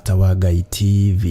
Mũrata wa Ngai TV.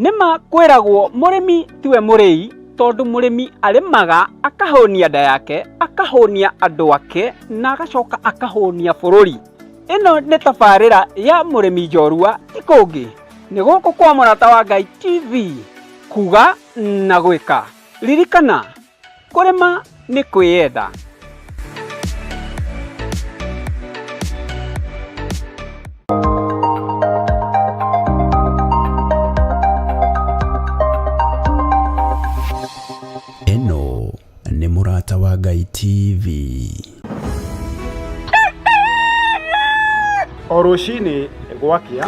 Nĩma kwĩragwo mũrĩmi tiwe mũrĩi tondũ mũrĩmi arĩmaga akahũnia nda yake, akahũnia andũ ake na agacoka akahũnia bũrũri. Ĩno nĩ tabarĩra ya mũrĩmi njorua ti kũngĩ nĩ gũkũ kwa Mũrata wa Ngai TV kuga na gwĩka. Ririkana kũrĩma nĩ kwĩyenda. Ĩno nĩ Mũrata wa Ngai TV. O rũcinĩ gwakĩa.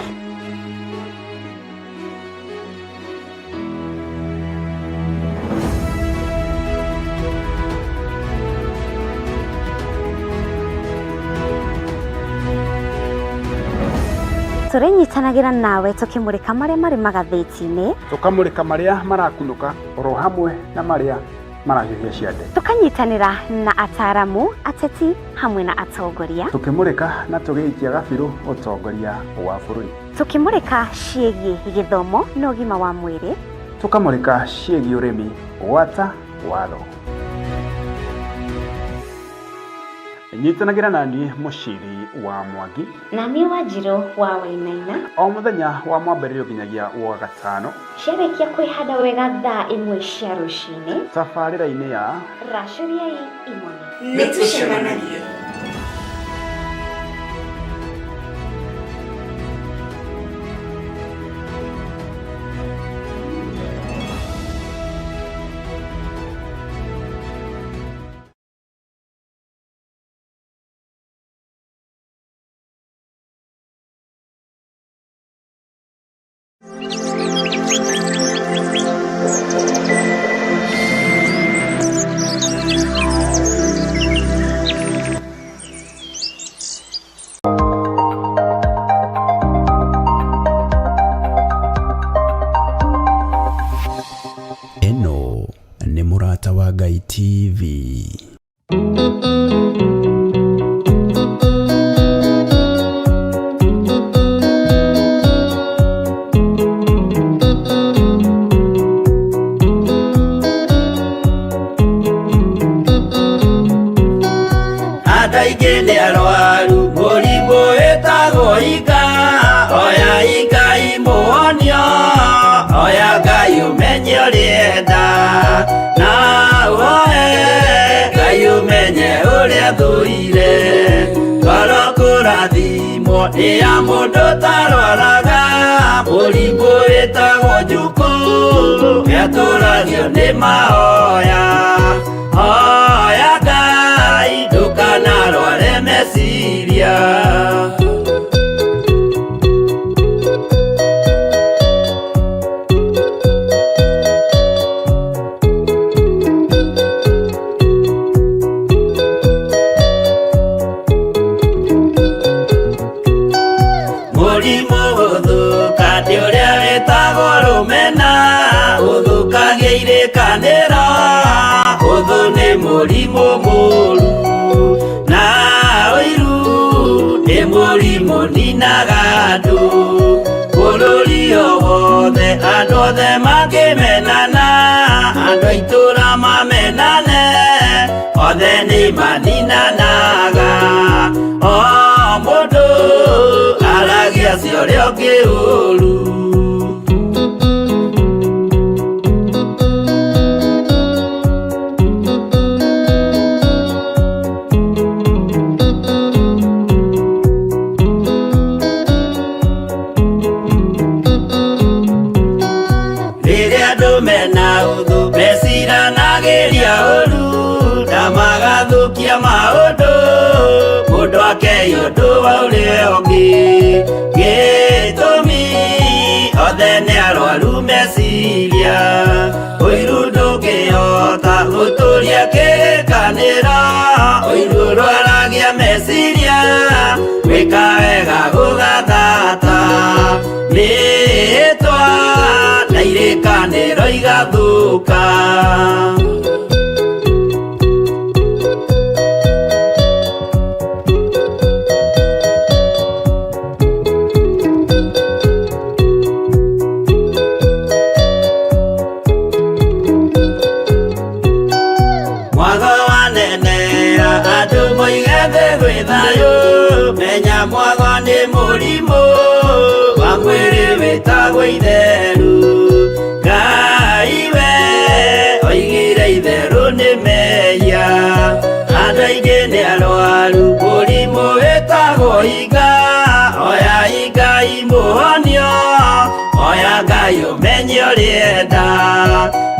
Tũrĩnyitanagĩra nawe tũkĩmũrĩka marĩa marĩ magathĩti-inĩ, Tũkamũrĩka marĩa marakunũka oro hamwe na marĩa marahiũhia ciande. Tũkanyitanĩra na ataaramu, ateti hamwe na atongoria, Tũkĩmũrĩka na tũgĩikia gabirũ ũtongoria wa bũrũri. Tũkĩmũrĩka ciĩgiĩ gĩthomo na ũgima wa mwĩrĩ, Tũkamũrĩka ciĩgiĩ ũrĩmi gwata watho. Nyitanagĩra na niĩ Mũciri wa Mwangi na niĩ Wanjirũ wa Wainaina o mũthenya wa mwambĩrĩrio nginyagia wa gatano ciarĩkia kwĩhanda wega thaa 1 cia rũcinĩ tabarĩra-inĩ ya Racũriai Imone. Nĩ tũcemanagie. Ĩno nĩ Mũrata wa Ngai TV. Andũ aingĩ nĩ arwaru mũrimũ wĩtagwo inga, oya Ngai mũhonio, oya Ngai ũmenye ũrĩenda, na ũhoe Ngai ũmenye ũrĩa thũire. Ngoro kũrathimwo nĩ ya mũndũ ũtarwaraga, mũrimũ wĩtagwo njukũ, nĩatũragio nĩ mahoya. Hoya Ngai ndũkanarware meciria. Mũrimũ gũthũka nĩ ũrĩa wĩtagwo rũmena, ũthũkagia irĩkanĩro, ũthũ nĩ mũrimũ mũru, na ũiru nĩ mũrimũ ninaga andũ. Bũrũri o wothe andũ othe mangĩmenana, andũ a itũũra mamenane, othe nĩ maninanaga. O mũndũ aragia cia ũrĩa ũngĩ ũru. Rĩrĩa andũ mena ũthũ meciranagĩria ũru, na magathũkia maũndũ, mũndũ akei ũndũ wa ũrĩa ũngĩ. Gĩtũmi othe nĩ arwaru meciria ũiru ndũngĩhota gũtũria kĩrĩkanĩro ũiru ũrwaragia meciria gwĩka wega gũgathata mĩhĩtwa na irĩkanĩro igathũka. Mwago wanenera andũ moige thĩ gwĩ thayũ menya mwago nĩ mũrimũ wa mwĩrĩ wĩtagwo itheru Ngai we oigire itherũ nĩ mehia andũ aingĩ nĩ arwaru mũrimũ wĩtagwo hinga oya Ngai mũhonio oya Ngai ũmenye ũrĩenda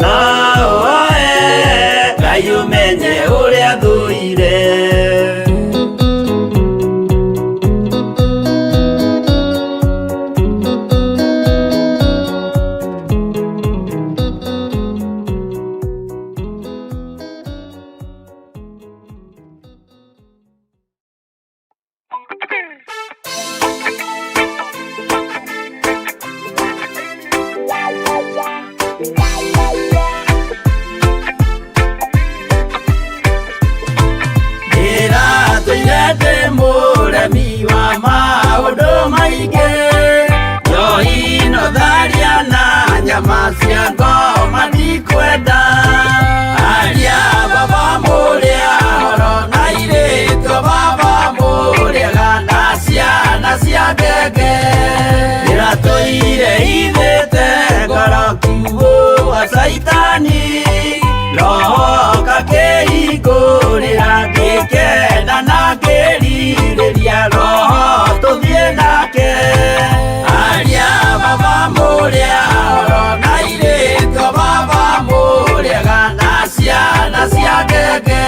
no ũoe Ngai ũmenye ũrĩa thũire. Ndĩratũire ndĩ mũremi wa maũndũ maingĩ njohi no tharia na nyama cia ngoma ndikwenda aria baba mũrĩa horo na irĩtũ baba mũrĩega na ciana cia ngenge ndĩratũire ithĩte ngoro kiugũ wa caitani roho kakĩhingũrĩra ngĩkena na ngĩrirĩria roho tũthiĩ nake aria baba mũrĩa horo na irĩtũ baba mũrĩega na ciana cia ngenge.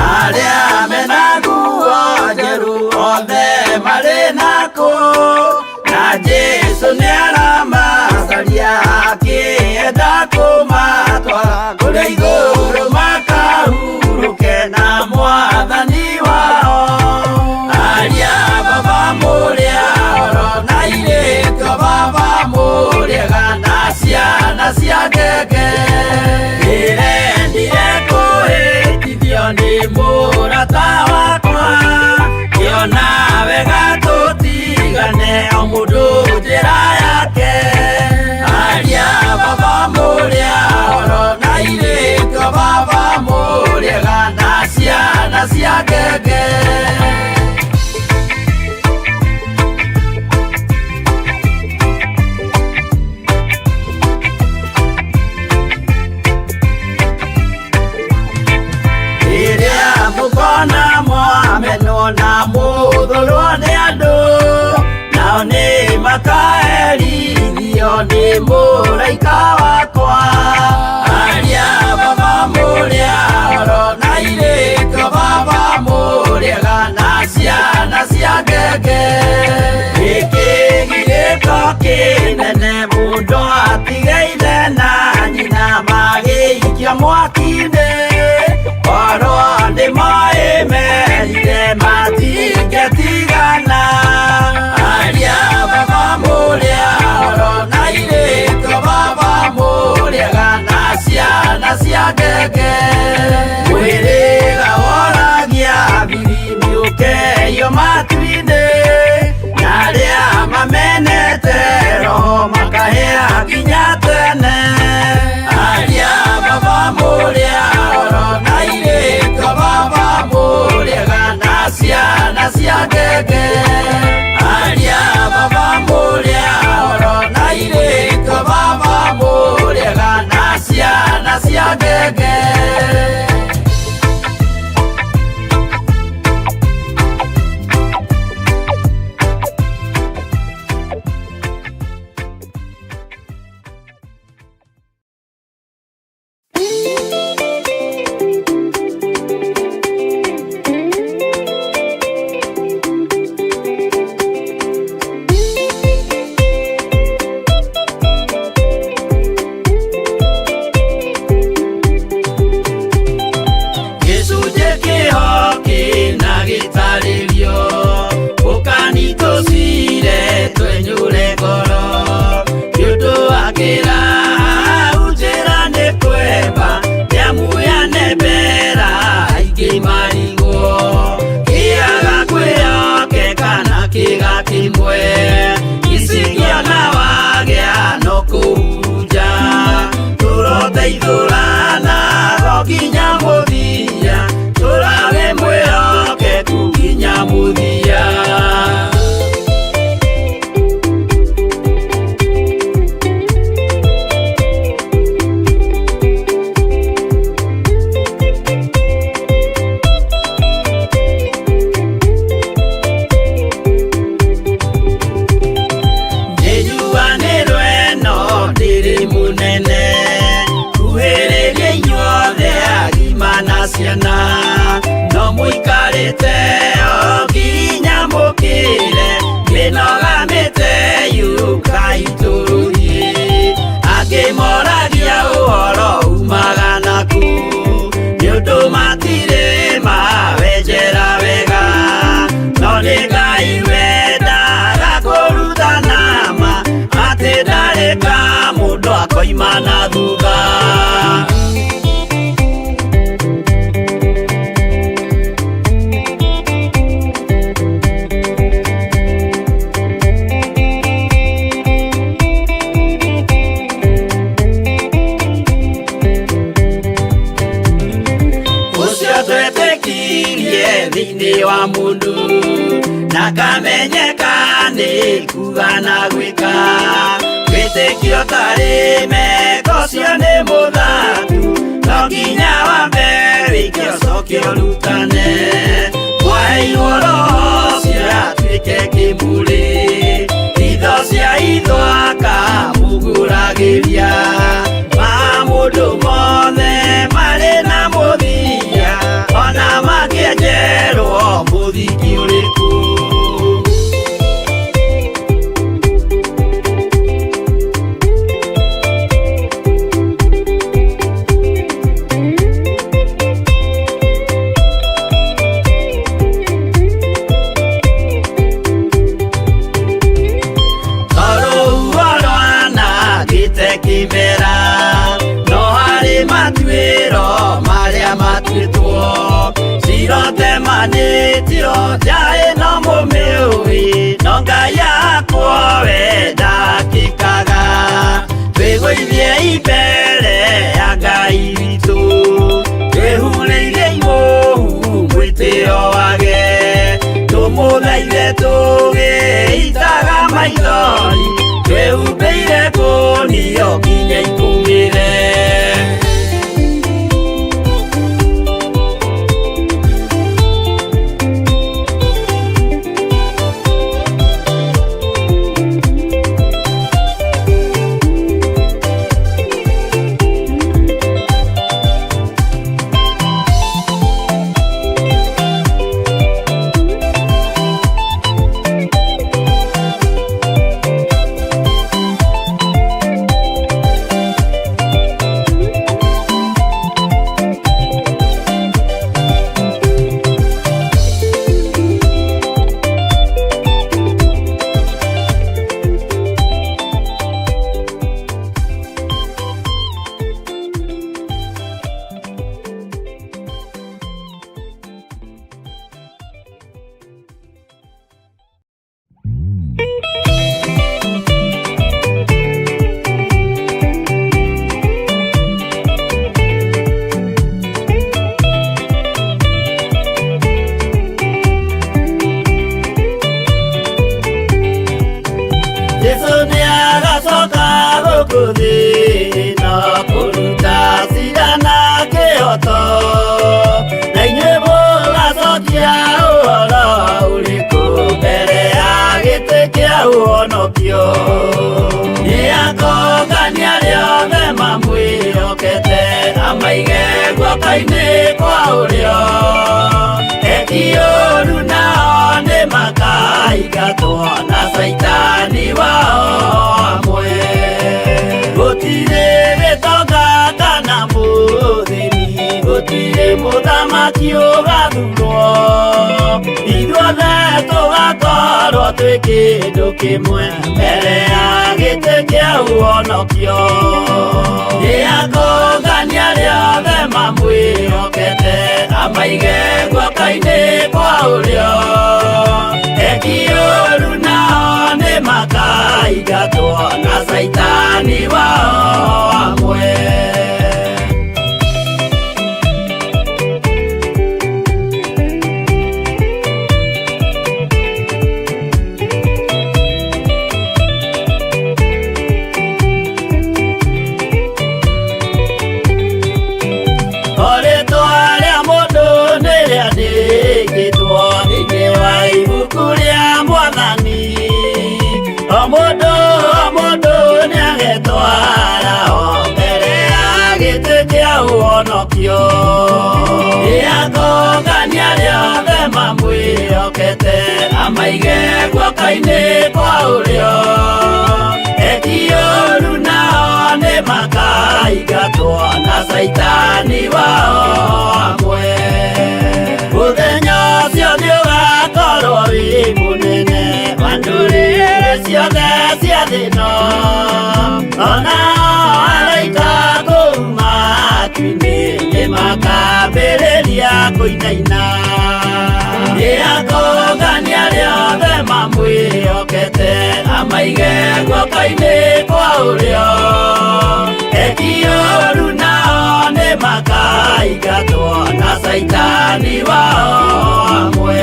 Arĩa mena nguo njerũ othe marĩ nakũ na Jesũ nĩaramacaria akĩenda kũmatwara kũrĩa igũrũ makahurũke na mwathani wao aria baba mũrĩa horo na irĩtũ baba mũrĩega na ciana cia ngenge ndĩrendire kũhĩtithio nĩ mũrata wakwa ngĩona wega tũtigane o mũndũ njĩra yake aria baba mũrĩa horo na irĩtũ baba mũrĩega na ciana cia ngenge. Rĩrĩa mũkona mwamenwo na mũthũrwo nĩ andũ nao nĩ makaherithio nĩ mũraika wakwa aria baba mũrĩa horo na irĩtũ baba mũrĩega na ciana cia ngenge gĩkĩgirĩko kĩnene mũndũ atige ithe na nyina magĩikia mwaki-inĩ korwo nĩ moĩ merire matingĩtigana aria baba mũrĩa horo na irĩtũ baba mũrĩega na ciana cia ngenge mwĩrĩga woragia biri mĩũkeyo matu-inĩ na arĩa mamenete roho makahĩa nginya tene aria baba mũrĩa horo na irĩtũ baba mũrĩega na ciana cia ngenge aria baba mũrĩa horo na irĩtũ baba mũrĩega na ciana cia ngenge. wa mũndũ na kamenyeka nĩ kuga na gwĩka wĩtĩkio tarĩ meko ũcio nĩ mũthatu no nginya wambe wĩke ũcoke ũrutane mwaheirwo roho ũcio atuĩke kĩmũrĩ itho cia itho akamũgũragĩria ma mũndũ mothe marĩ na mũthia ona mangĩenjerwo mũthingi ũrĩkũ. Kimera no harĩ matuĩro marĩa matuĩtwo cirotemanĩtio njaĩ no mũmĩũĩ no Ngai yakwo we ndakĩkaga twĩgũithie mbere ya Ngai witũ twĩhurĩire imũhu mwĩtĩo wage tũmũthaithe tũgĩitaga maithori twĩhumbĩire kũnio nginya ikũmĩre. Jesu nĩagacoka gũkũ thĩ ĩno kũruta cira na kĩhoto na inyuĩ mũgacokia ũhoro ũrĩkũ mbere ya gĩtĩ kĩa ũhonokio nĩakongania arĩa othe mamwĩhokete amaige guoko-inĩ kwa ũrĩo eki ũũru nao nĩmakaingatwo na Caitani wao amwe gũtirĩ gĩtonga kana mũthĩni gũtirĩ mũthamaki ũgathurwo ithuothe tũgakorwo twĩ kĩndũ kĩmwe mbere ya gĩtĩ kĩa ũhonokio nĩakongania arĩa othe mamwĩhokete amaige guoko-inĩ kwa ũrĩo eki ũũru nao nĩmakaingatwo na Caitani wao amwe. Mũndũ o mũndũ nĩagetwara o mbere ya gĩtĩ kĩa ũhonokio nĩakongania arĩa othe mamwĩhokete amaige guoko-inĩ kwa ũrĩo eki ũũru nao nĩmakaingatwo na Caitani wao amwe mũthenya ũcio nĩũgakorwo wĩ mũnene wa ndũrĩrĩ ciothe cia thĩ ĩno ona araika kũu matu-inĩ nĩmakambĩrĩria kũinaina nĩakongania arĩa othe mamwĩhokete amaige guoko-inĩ kwa ũrĩo eki ũũru nao nĩ Nĩmakaingatwo na Caitani wao hamwe.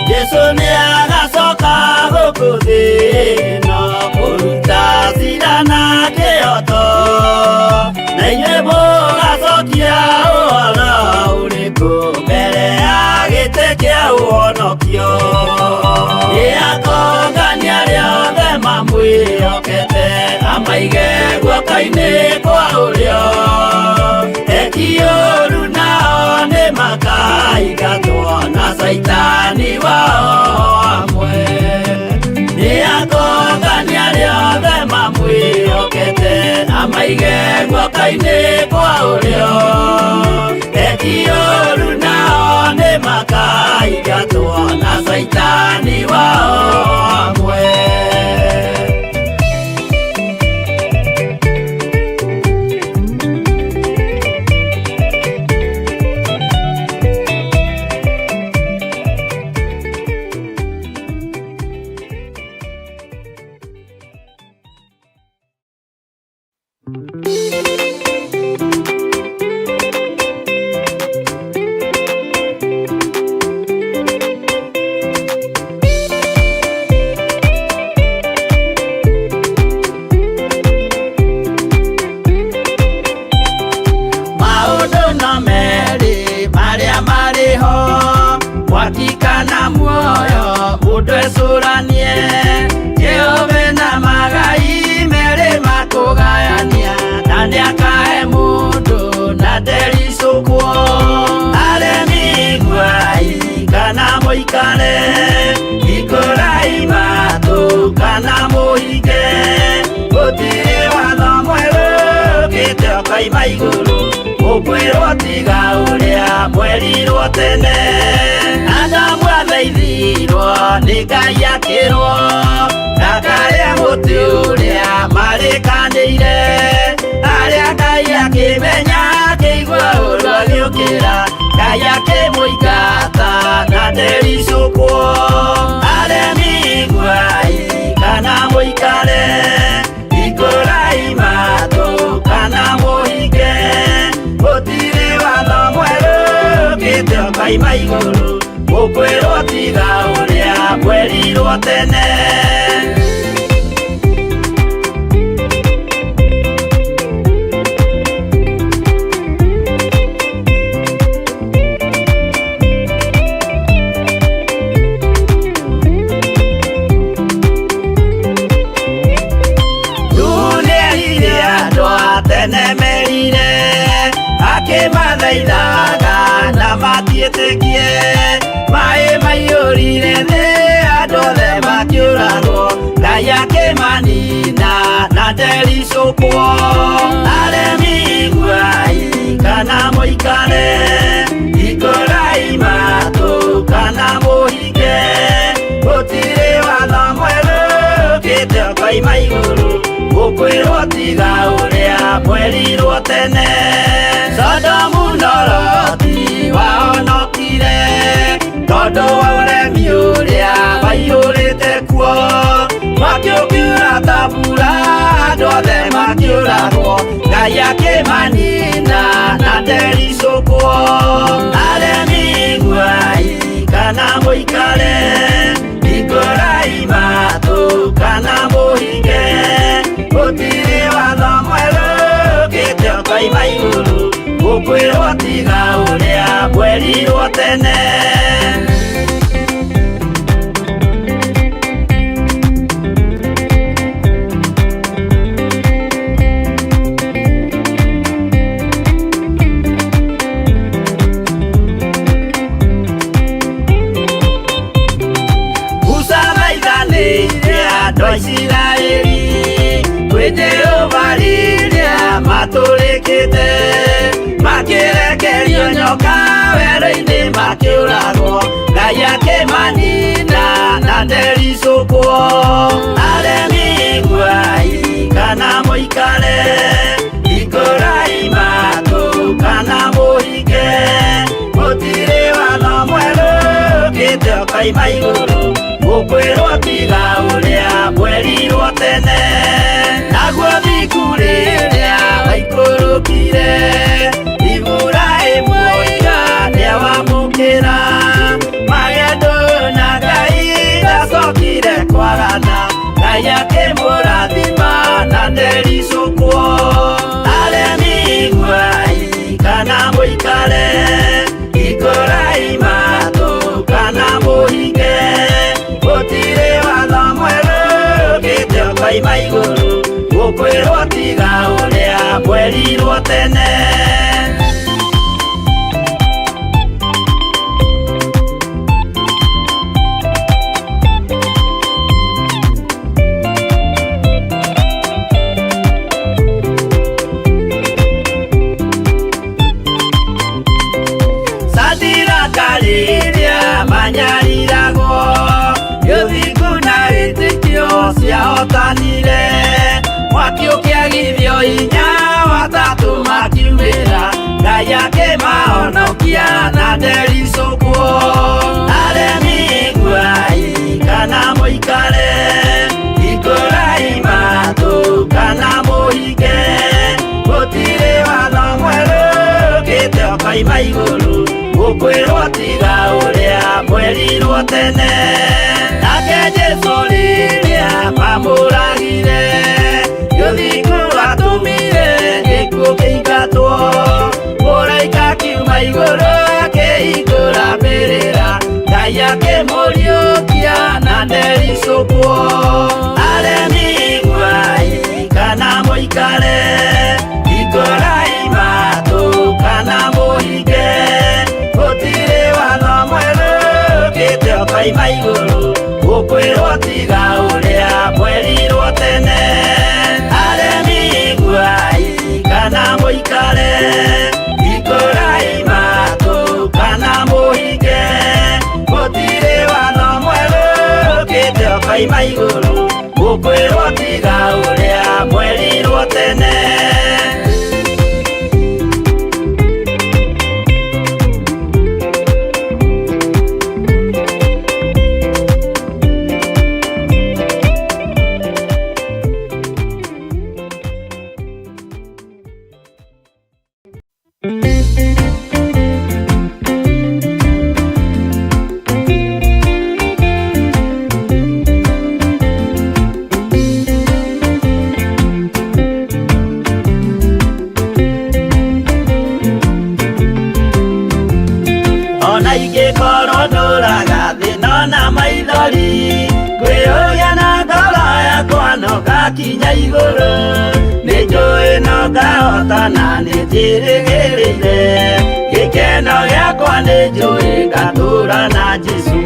Jesu nĩagacoka gũkũ thĩ ĩno kũruta cira na kĩhooto, na inyuĩ mũgacokia ũhoro ũrĩkũ mbere ya gĩtĩ kĩa ũhonokio? Nĩakongania arĩa othe mamwĩhokete, amaige guoko-inĩ kwa ũrĩo. Eki ũũru nao nĩmakaingatwo na Caitani wao hamwe. Nĩakongania arĩa othe mamwĩhokete, amaige guoko-inĩ kwa ũrĩo. Eki ũũru nao nĩmakaingatwo na Caitani wao hamwe. Maũndũ no merĩ marĩa marĩ ho, mwaki kana muoyo, mũndũ ecũranie. Jehova na magai merĩ makũgayania, na nĩakahe mũndũ na ndericũkwo. Aremi iguai kana mũikare, hingũrai matũ kana mũhinge. Gũtirĩ watho mwerũ ũkĩte ũkoima igũrũ, ũkwĩrwo tiga ũrĩa mwerirwo tene. Adamu athaithirwo nĩ Ngai akĩrwo ndakarĩe mũtĩ ũrĩa marĩkanĩire. Arĩa Ngai akĩmenya akĩigua ũru agĩũkĩra, Ngai akĩmũingata na ndericũkwo. Aremi iguai kana mũikare, hingũrai matũ kana mũhinge. Gũtirĩ watho mwerũ ũkĩte ũkoima igũrũ, ũkwĩrwo tiga ũrĩa mwerirwo tene. Nuhu nĩerire andũ a tene merire, akĩmathaithaga na matiĩtĩkie. Maĩ maiyũrire thĩ, andũ othe makĩũragwo, Ngai akĩmanina na ndericũkwo. Aremi iguai kana mũikare, hingũrai matũ kana mũhinge. Gũtirĩ watho mwerũ ũkĩte ũkoima igũrũ, ũkwĩrwo tiga ũrĩa mwerirwo tene. Sodomu na Loti wahonokire tondũ wa ũremi ũrĩa waiyũrĩte kuo. Mwaki ũkiura ta mbura, andũ othe makĩũragwo, Ngai akĩmanina na ndericũkwo. Aremi iguai kana mũikare, hingũrai matũ kana mũhinge. Gũtirĩ watho mwerũ ũkĩte ũkoima igũrũ, ũkwĩrwo tiga ũrĩa mwerirwo tene. Musa thaithanĩire andũ a Isiraeli kwĩ Jehova rĩrĩa matũrĩkĩte, makĩrekerio nyoka werũ-inĩ makĩũragwo, Ngai akĩmanina na ndericũkwo. Aremi iguai kana mũikare, hingũrai ũkĩte ũkaima igũrũ gũkwĩrwo tiga ũrĩa mwerirwo tene naguo thiku rĩrĩa waikũrũkire Iburahĩmu oiga nĩawamũkĩra magendo na Ngai ndacokire kwarana Ngai akĩmũrathima na ndericũkwo aremi iguai kana mũikare ikũrai matũ kana mũhinge gũtirĩ watho mwerũ ũkĩte ũkoima igũrũ gũkwĩrwo tiga ũrĩa mwerirwo tene. Sadiraka rĩrĩa manyariragwo gĩthingu na wĩtĩkio ciahotanire mwaki ũkĩagithio hinya watatũ makiumĩra Ngai akĩmahonokia na ndericũkwo aremi iguai kana mũikare ikũrai matũ kana mũhinge gũtirĩ watho mwerũ ũkĩte ũkoima igũrũ gũkwĩrwo tiga ũrĩa mwerirwo tene nake Jesũ rĩrĩa mamũragire gĩthingu atũmire gĩkuũ kĩingatwo mũraika akiuma igũrũ akĩhingũra mbĩrĩra Ngai akĩmũriũkia na ndericũkwo aremi iguai kana mũikare ikũrai matũ kana mũhinge gũtirĩ watho mwerũ ũkĩte ũkoima igũrũ gũkwĩrwo tiga ũrĩa mwerirwo tene aremi iguai kana mũikare ikũrai matũ kana mũhinge gũtirĩ watho mwerũ ũkĩte ũkoima igũrũ gũkwĩrwo tiga ũrĩa mwerirwo tene. Ona ingĩkorwo ndũraga thĩna na maithori ngwĩyũria na ngoro yakwa no ngakinya igũrũ nĩ njũĩ no ngahotana nĩ njĩrĩgĩrĩire gĩkeno gĩakwa nĩ njũĩ ngatũra na Jesũ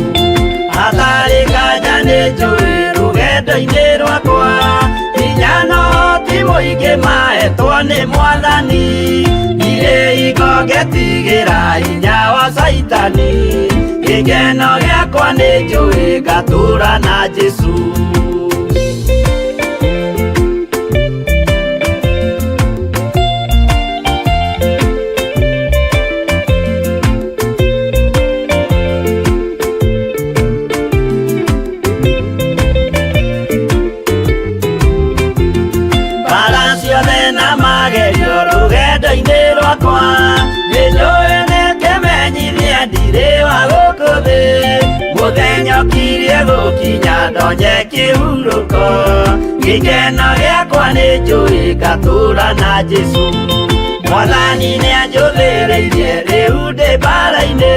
hatarĩ nganja nĩ njũĩ rũgendo-inĩ rwakwa hinya no ti mũingĩ mahetwo nĩ Mwathani ndirĩ hingo ngetigĩra hinya wa Caitani gĩkeno gĩakwa nĩ njũĩ ngatũra na Jesũ. Mbara ciothe na magerio rũgendo-inĩ rwakwa nĩ njũĩ nĩ kĩmenyithia ndirĩ wa gũkũ thĩ mũthenya ũkirie gũkinya ndonye kĩhurũko gĩkeno gĩakwa nĩ njũĩ ngatũra na Jesũ Mwathani nĩanjũthĩrĩirie rĩu ndĩ mbara-inĩ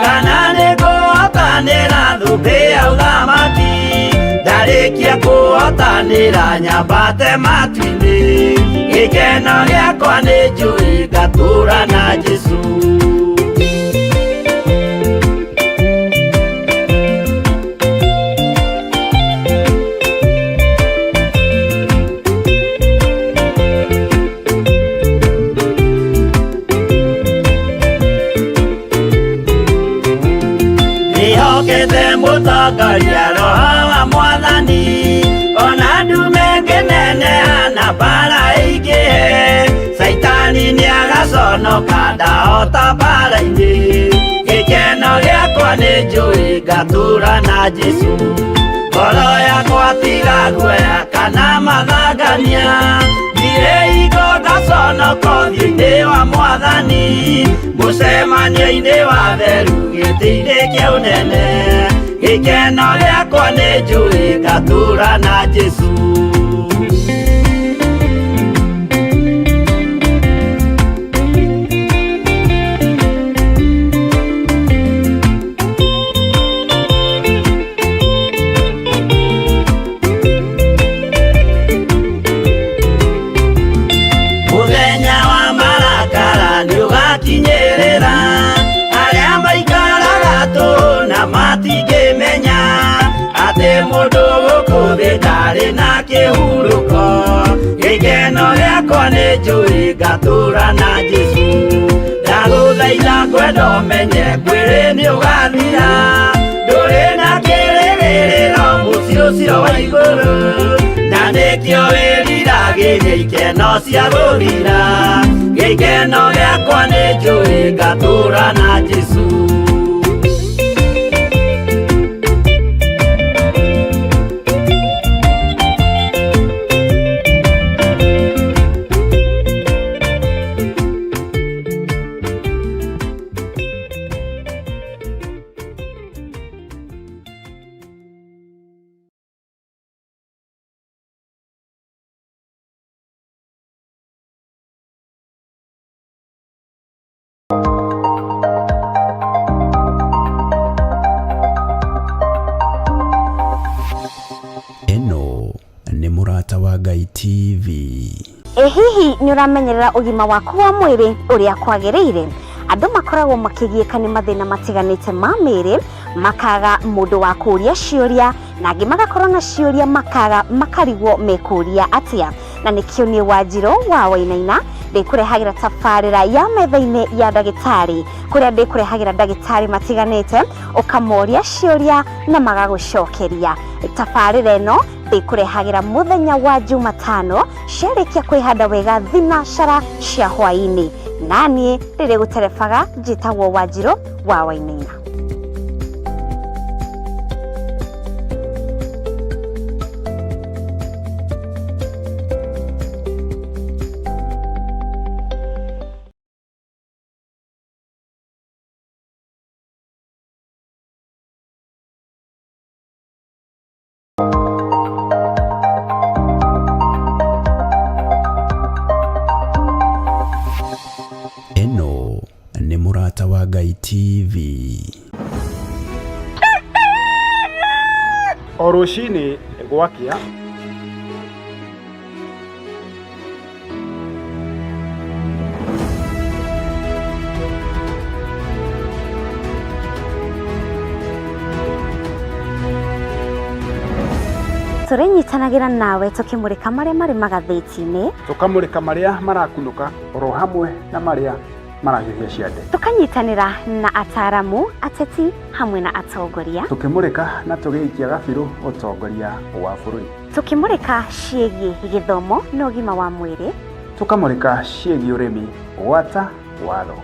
kana nĩngũhotanĩra thũmbĩ ya ũthamaki ndarĩkia kũhotanĩra nyambate matu-inĩ gĩkeno gĩakwa nĩ njũĩ ngatũra na Jesũ. Ndĩhokete mũtongoria roho wa Mwathani ona ndume ngĩneneha na mbara ĩingĩhe Caitani nĩagaconoka ndahota mbara-inĩ gĩkeno gĩakwa gĩakwa nĩ njũĩ ngatũra na Jesũ. Ngoro yakwa tiga guoya kana mathangania, ndirĩ hingo ngaconoka ũthiũ-inĩ wa Mwathani, mũcemanio-inĩ wa theru gĩtĩ-inĩ kĩa ũnene. Gĩkeno gĩakwa nĩ njũĩ ngatũra na Jesũ. Mũthenya wa marakara nĩũgakinyĩrĩra, arĩa maikaraga tũhũ na matingĩmenya atĩ mũndũ gũkũ thĩ ndarĩ na kĩhurũko. Gĩkeno gĩakwa nĩ njũĩ ngatũra na Jesũ. Ndagũthaitha ngwenda ũmenye mwĩrĩ nĩũgathira, ndũrĩ na kĩrĩgĩrĩro mũciĩ ũcio wa igũrũ, na nĩkĩo wĩriragĩria ikeno cia gũthira. Gĩkeno gĩakwa nĩ njũĩ ngatũra na Jesũ. Ĩno nĩ Mũrata wa Ngai TV. Ĩ hihi nĩ ũramenyerera ũgima waku wa mwĩrĩ ũrĩa kwagĩrĩire? Andũ makoragwo makĩgiĩka nĩ mathĩna matiganĩte ma mĩĩrĩ, makaga mũndũ wa kũũria ciũria, na angĩ magakorwo na ciũria makaga makarigwo mekũũria atĩa. Na nĩkĩo niĩ Wanjirũ wa Wainaina ndĩkũrehagĩra tabarĩra ya metha-inĩ ya ndagĩtarĩ, kũrĩa ndĩkũrehagĩra ndagĩtarĩ matiganĩte, ũkamoria ciũria na magagũcokeria. Tabarĩra ĩno ndĩkũrehagĩra mũthenya wa Jumatano ciarĩkia kwĩhanda wega thinacara cia hwaĩ-inĩ. Naniĩ rĩrĩ gũterebaga njĩtagwo Wanjirũ wa Wainaina. Ĩno nĩ Mũrata wa Ngai TV. O rũcinĩ gwakĩa, Tũrĩnyitanagĩra nawe tũkĩmũrĩka marĩa marĩ magathĩti-inĩ, tũkamũrĩka marĩa marakunũka oro hamwe na marĩa marahiũhia ciande, tũkanyitanĩra na ataramu, ateti hamwe na atongoria, tũkĩmũrĩka na tũgĩikia gabirũ ũtongoria wa bũrũri, tũkĩmũrĩka ciĩgiĩ gĩthomo na ũgima wa mwĩrĩ, tũkamũrĩka ciĩgiĩ ũrĩmi gwata watho.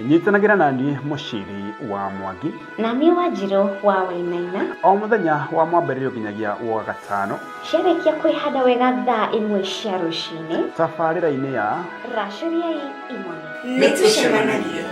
Nyitanagĩra na niĩ Mũciri wa Mwangi na niĩ Wanjirũ wa Wainaina o mũthenya wa mwambĩrĩrio nginyagia wa gatano, ciarĩkia kwĩhanda wega thaa 1 cia rũcinĩ, tabarĩra-inĩ ya racũriai imone. Nĩtũcemanagie.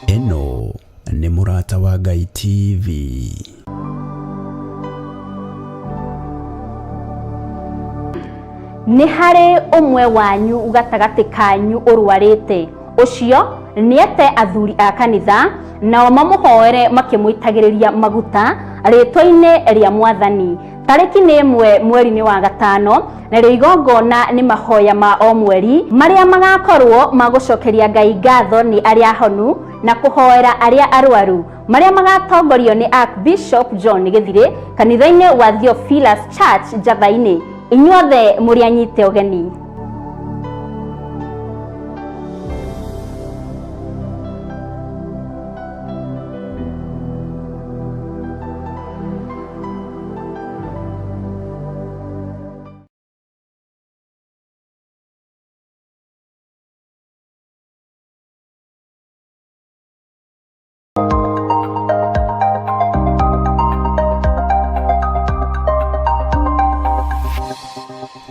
Ĩno nĩ Mũrata wa Ngai TV. Nĩ harĩ ũmwe wanyu gatagatĩ kanyu ũrwarĩte, ũcio nĩete athuri a kanitha, nao mamũhoere makĩmũitagĩrĩria maguta rĩtwa-inĩ rĩa Mwathani. Tarĩki nĩ 1 mweri-inĩ wa 5, narĩo igongona nĩ mahoya ma o mweri marĩa magakorwo ma gũcokeria Ngai ngatho nĩ arĩa ahonu na kũhoera arĩa arwaru. marĩa magatongorio nĩ Archbishop John Gĩthirĩ kanitha-inĩ wa Theophilus Church Njatha-inĩ. Inyuothe mũrĩ anyite ũgeni.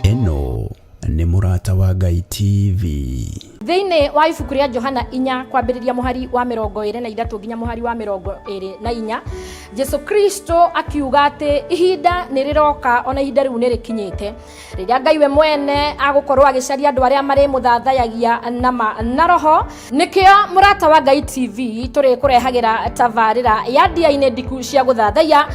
Ĩno nĩ Mũrata wa Ngai TV. Thĩinĩ wa ibuku rĩa Johana inya kwambĩrĩria mũhari wa 23 nginya mũhari wa 24, Jesu Kristo akiuga atĩ ihinda nĩ rĩroka ona ihinda rĩu nĩ rĩkinyĩte rĩrĩa Ngai we mwene agũkorwo agĩcaria andũ arĩa marĩmũthathayagia na ma na roho. Nĩkĩo Mũrata wa Ngai TV tũrĩkũrehagĩra tabarĩra ya ndia-inĩ ndiku cia gũthathaiya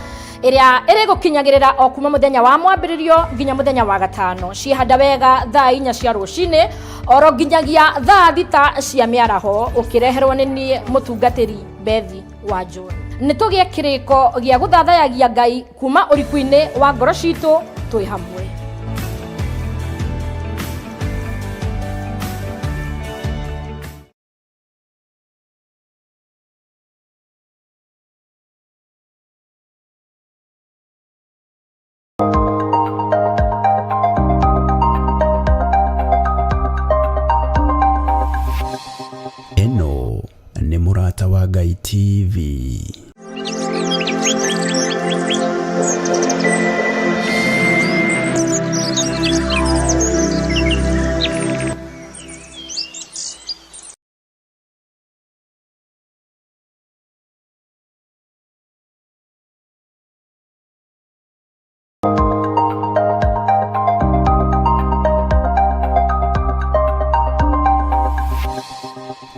ĩrĩa ĩrĩgũkinyagĩrĩra o kuma mũthenya wa mwambĩrĩrio nginya mũthenya wa gatano, ciĩhanda wega thaa 4 cia rũcinĩ oro nginyagia thaa 6 cia mĩaraho, ũkĩreherwo nĩ niĩ mũtungatĩri Bethi wa John. Nĩ tũgĩe kĩrĩko gĩa gũthathayagia Ngai kuma ũriku-inĩ wa ngoro citũ twĩ hamwe. Ĩno nĩ Mũrata wa Ngai TV.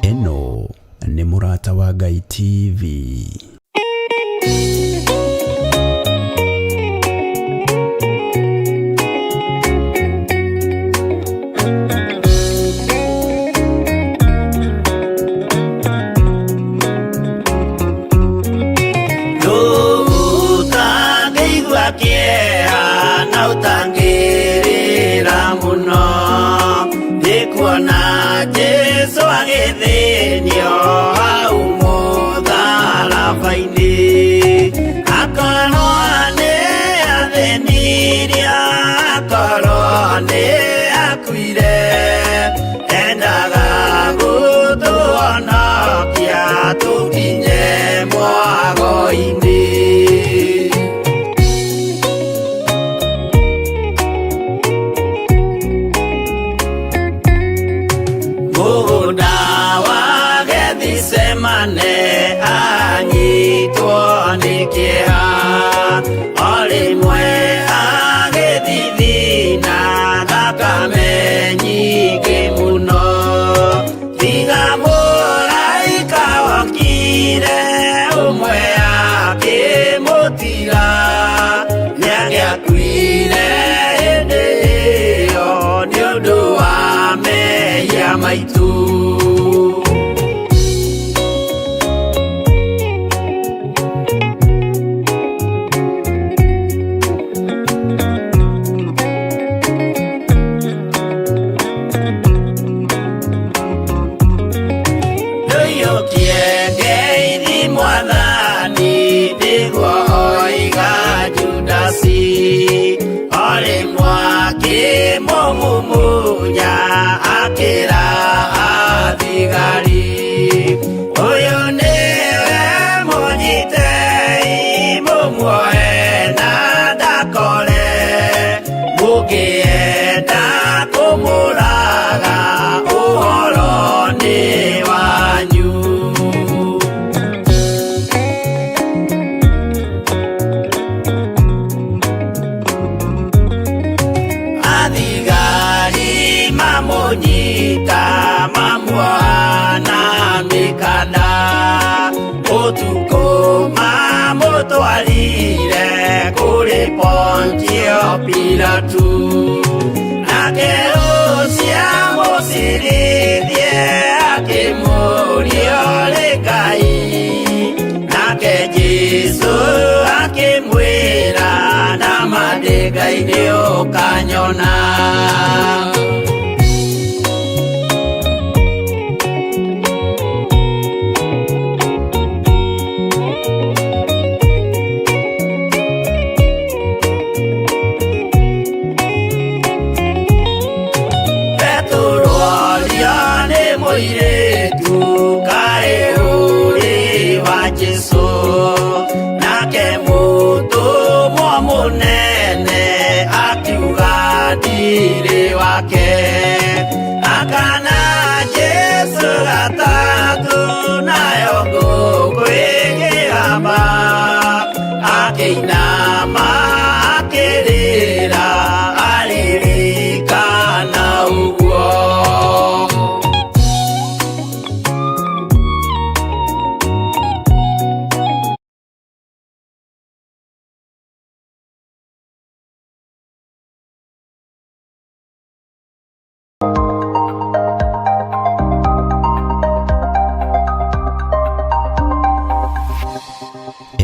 Ĩno nĩ Mũrata wa Ngai TV. Ũtangĩigua kĩeha na ũtangĩrĩra mũno, nĩ kuona Jesũ agĩthĩnio hau mũtharaba-inĩ. Akorwo nĩ athĩnirie, akorwo nĩ akuire, endaga gũtũhonokia tũkinye mwago-inĩ. Mũgũnda wa Gethisemane anyitwo nĩ kĩeha, o rĩmwe agĩthithina thakame nyingĩ mũno. Tiga mũraika wokire ũmwe akĩmũtiga, nĩangĩakuire hĩndĩ ĩyo nĩ ũndũ wa mehia maitũ. Ndũiyũkie ngeithi Mwathani, nĩguo oiga Judasi, o rĩmwe akĩmũmumunya akĩra athigari, ũyũ nĩwe mũnyitei mũmuoe na ndakore, mũngĩenda kũmũraga ũhoro nĩ wanyu. Athigari mamũnyita mamuoha na mĩkanda, ũtukũ mamũtwarire kũrĩ Pontio Pilatu, nake ũcio amũcirithie akĩmũũria ũrĩ Ngai, nake Ngai nĩ ũkanyona. Petero aria nĩ mũirĩtu kaĩ ũrĩ wa Jesũ, nake mũtũmwo mũnene akiuga ndirĩ wake. Akana Jesũ gatatũ nayo ngũkũ ĩkĩgamba, akĩinama akĩrĩra aririkana ũguo.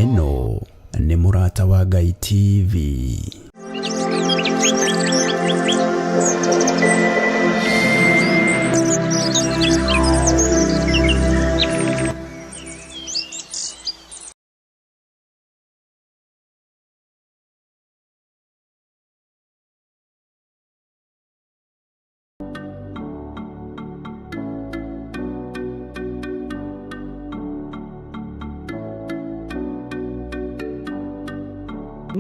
Ĩno nĩ Mũrata wa Ngai TV.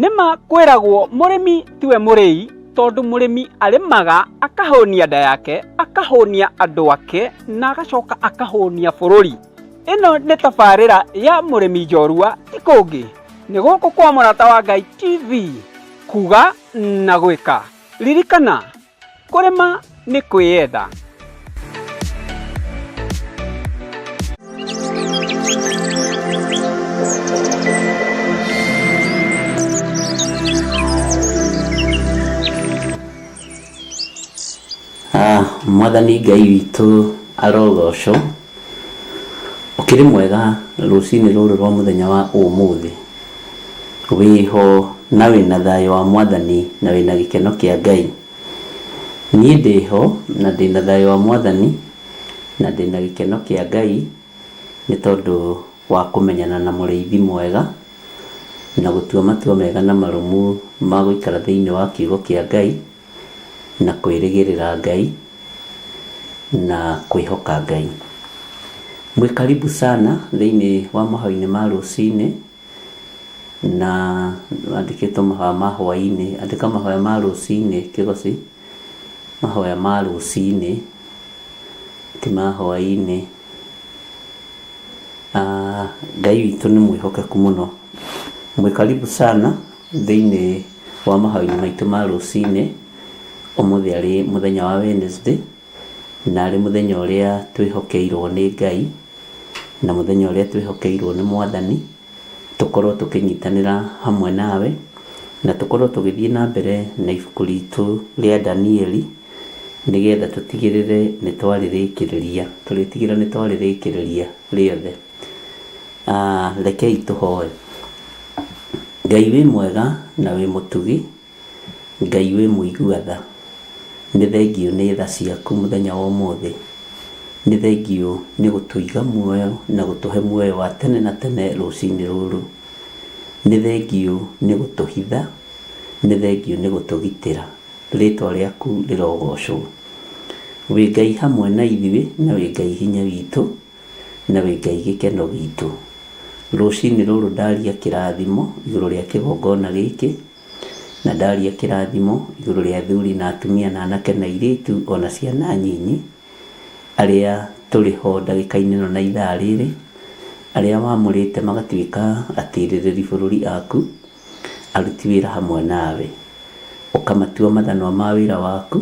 Nĩma kwĩragwo mũrĩmi tiwe mũrĩi, tondũ mũrĩmi arĩmaga akahũnia nda yake, akahũnia andũ ake, na agacoka akahũnia bũrũri. Ĩno nĩ tabarĩra ya mũrĩmi njorua, ti kũngĩ nĩ gũkũ kwa Mũrata wa Ngai TV, kuga na gwĩka. Ririkana, kũrĩma nĩ kwĩyenda. Mwathani Ngai witũ arogocwo. Ũkĩrĩ mwega rũcinĩ rũrũ rwa mũthenya wa ũmũthĩ. Wĩho na wĩna thayũ wa Mwathani na wĩna gĩkeno kĩa Ngai. Niĩ ndĩho na ndĩna thayũ wa Mwathani na ndĩna gĩkeno kĩa Ngai nĩ tondũ wa kũmenyana na mũrĩithi mwega na gũtua matua mega na marũmu ma gũikara thĩinĩ wa kiugo kĩa Ngai na kwĩrĩgĩrĩra Ngai na kwĩhoka Ngai. Mwĩ karibu sana thĩinĩ wa mahoya-inĩ ma rũcinĩ na andĩkĩtwo mahoya ma hwaĩ-inĩ. Andĩka mahoya ma rũcinĩ kĩgoci, mahoya ma rũcinĩ ti ma hwaĩ-inĩ. Ngai witũ nĩ mwĩhokeku mũno. Mwĩ karibu sana thĩinĩ wa mahoya-inĩ maitũ ma rũcinĩ. Ũmũthĩ arĩ mũthenya wa Wednesday na arĩ mũthenya ũrĩa twĩhokeirwo nĩ Ngai na mũthenya ũrĩa twĩhokeirwo nĩ Mwathani tũkorwo tũkĩnyitanĩra hamwe nawe na tũkorwo tũgĩthiĩ na mbere na ibuku ritũ rĩa Danieli nĩgetha tũtigĩrĩre nĩ twarĩrĩkĩrĩria, tũrĩtigĩrĩra nĩ twarĩrĩkĩrĩria rĩothe. Rekei tũhoe. Ngai wĩ mwega na wĩ mũtugi, Ngai wĩ mũigua tha, nĩ thengiũ nĩ tha ciaku mũthenya wa ũmũthĩ, nĩ thengiũ nĩ gũtũiga muoyo na gũtũhe muoyo wa tene na tene rũcinĩ rũrũ, nĩ thengiũ nĩ gũtũhitha, nĩ thengiũ nĩ gũtũgitĩra. Rĩtwa rĩaku rĩrogocwo. Wĩ Ngai hamwe na ithuĩ na wĩ Ngai hinya witũ na wĩ Ngai gĩkeno gitũ. Rũcinĩ rũrũ ndaria kĩrathimo igũrũ rĩa kĩgongona gĩkĩ na ndaria kĩrathimo igũrũ rĩa athuri na atumia na anake na airĩtu ona ciana nyinyi arĩa tũrĩ ho ndagĩka-inĩ ĩno na ithaa rĩrĩ, arĩa wamũrĩte magatuĩka atirĩrĩri bũrũri aku, aruti wĩra hamwe nawe, ũkamatua mathanwa ma wĩra waku,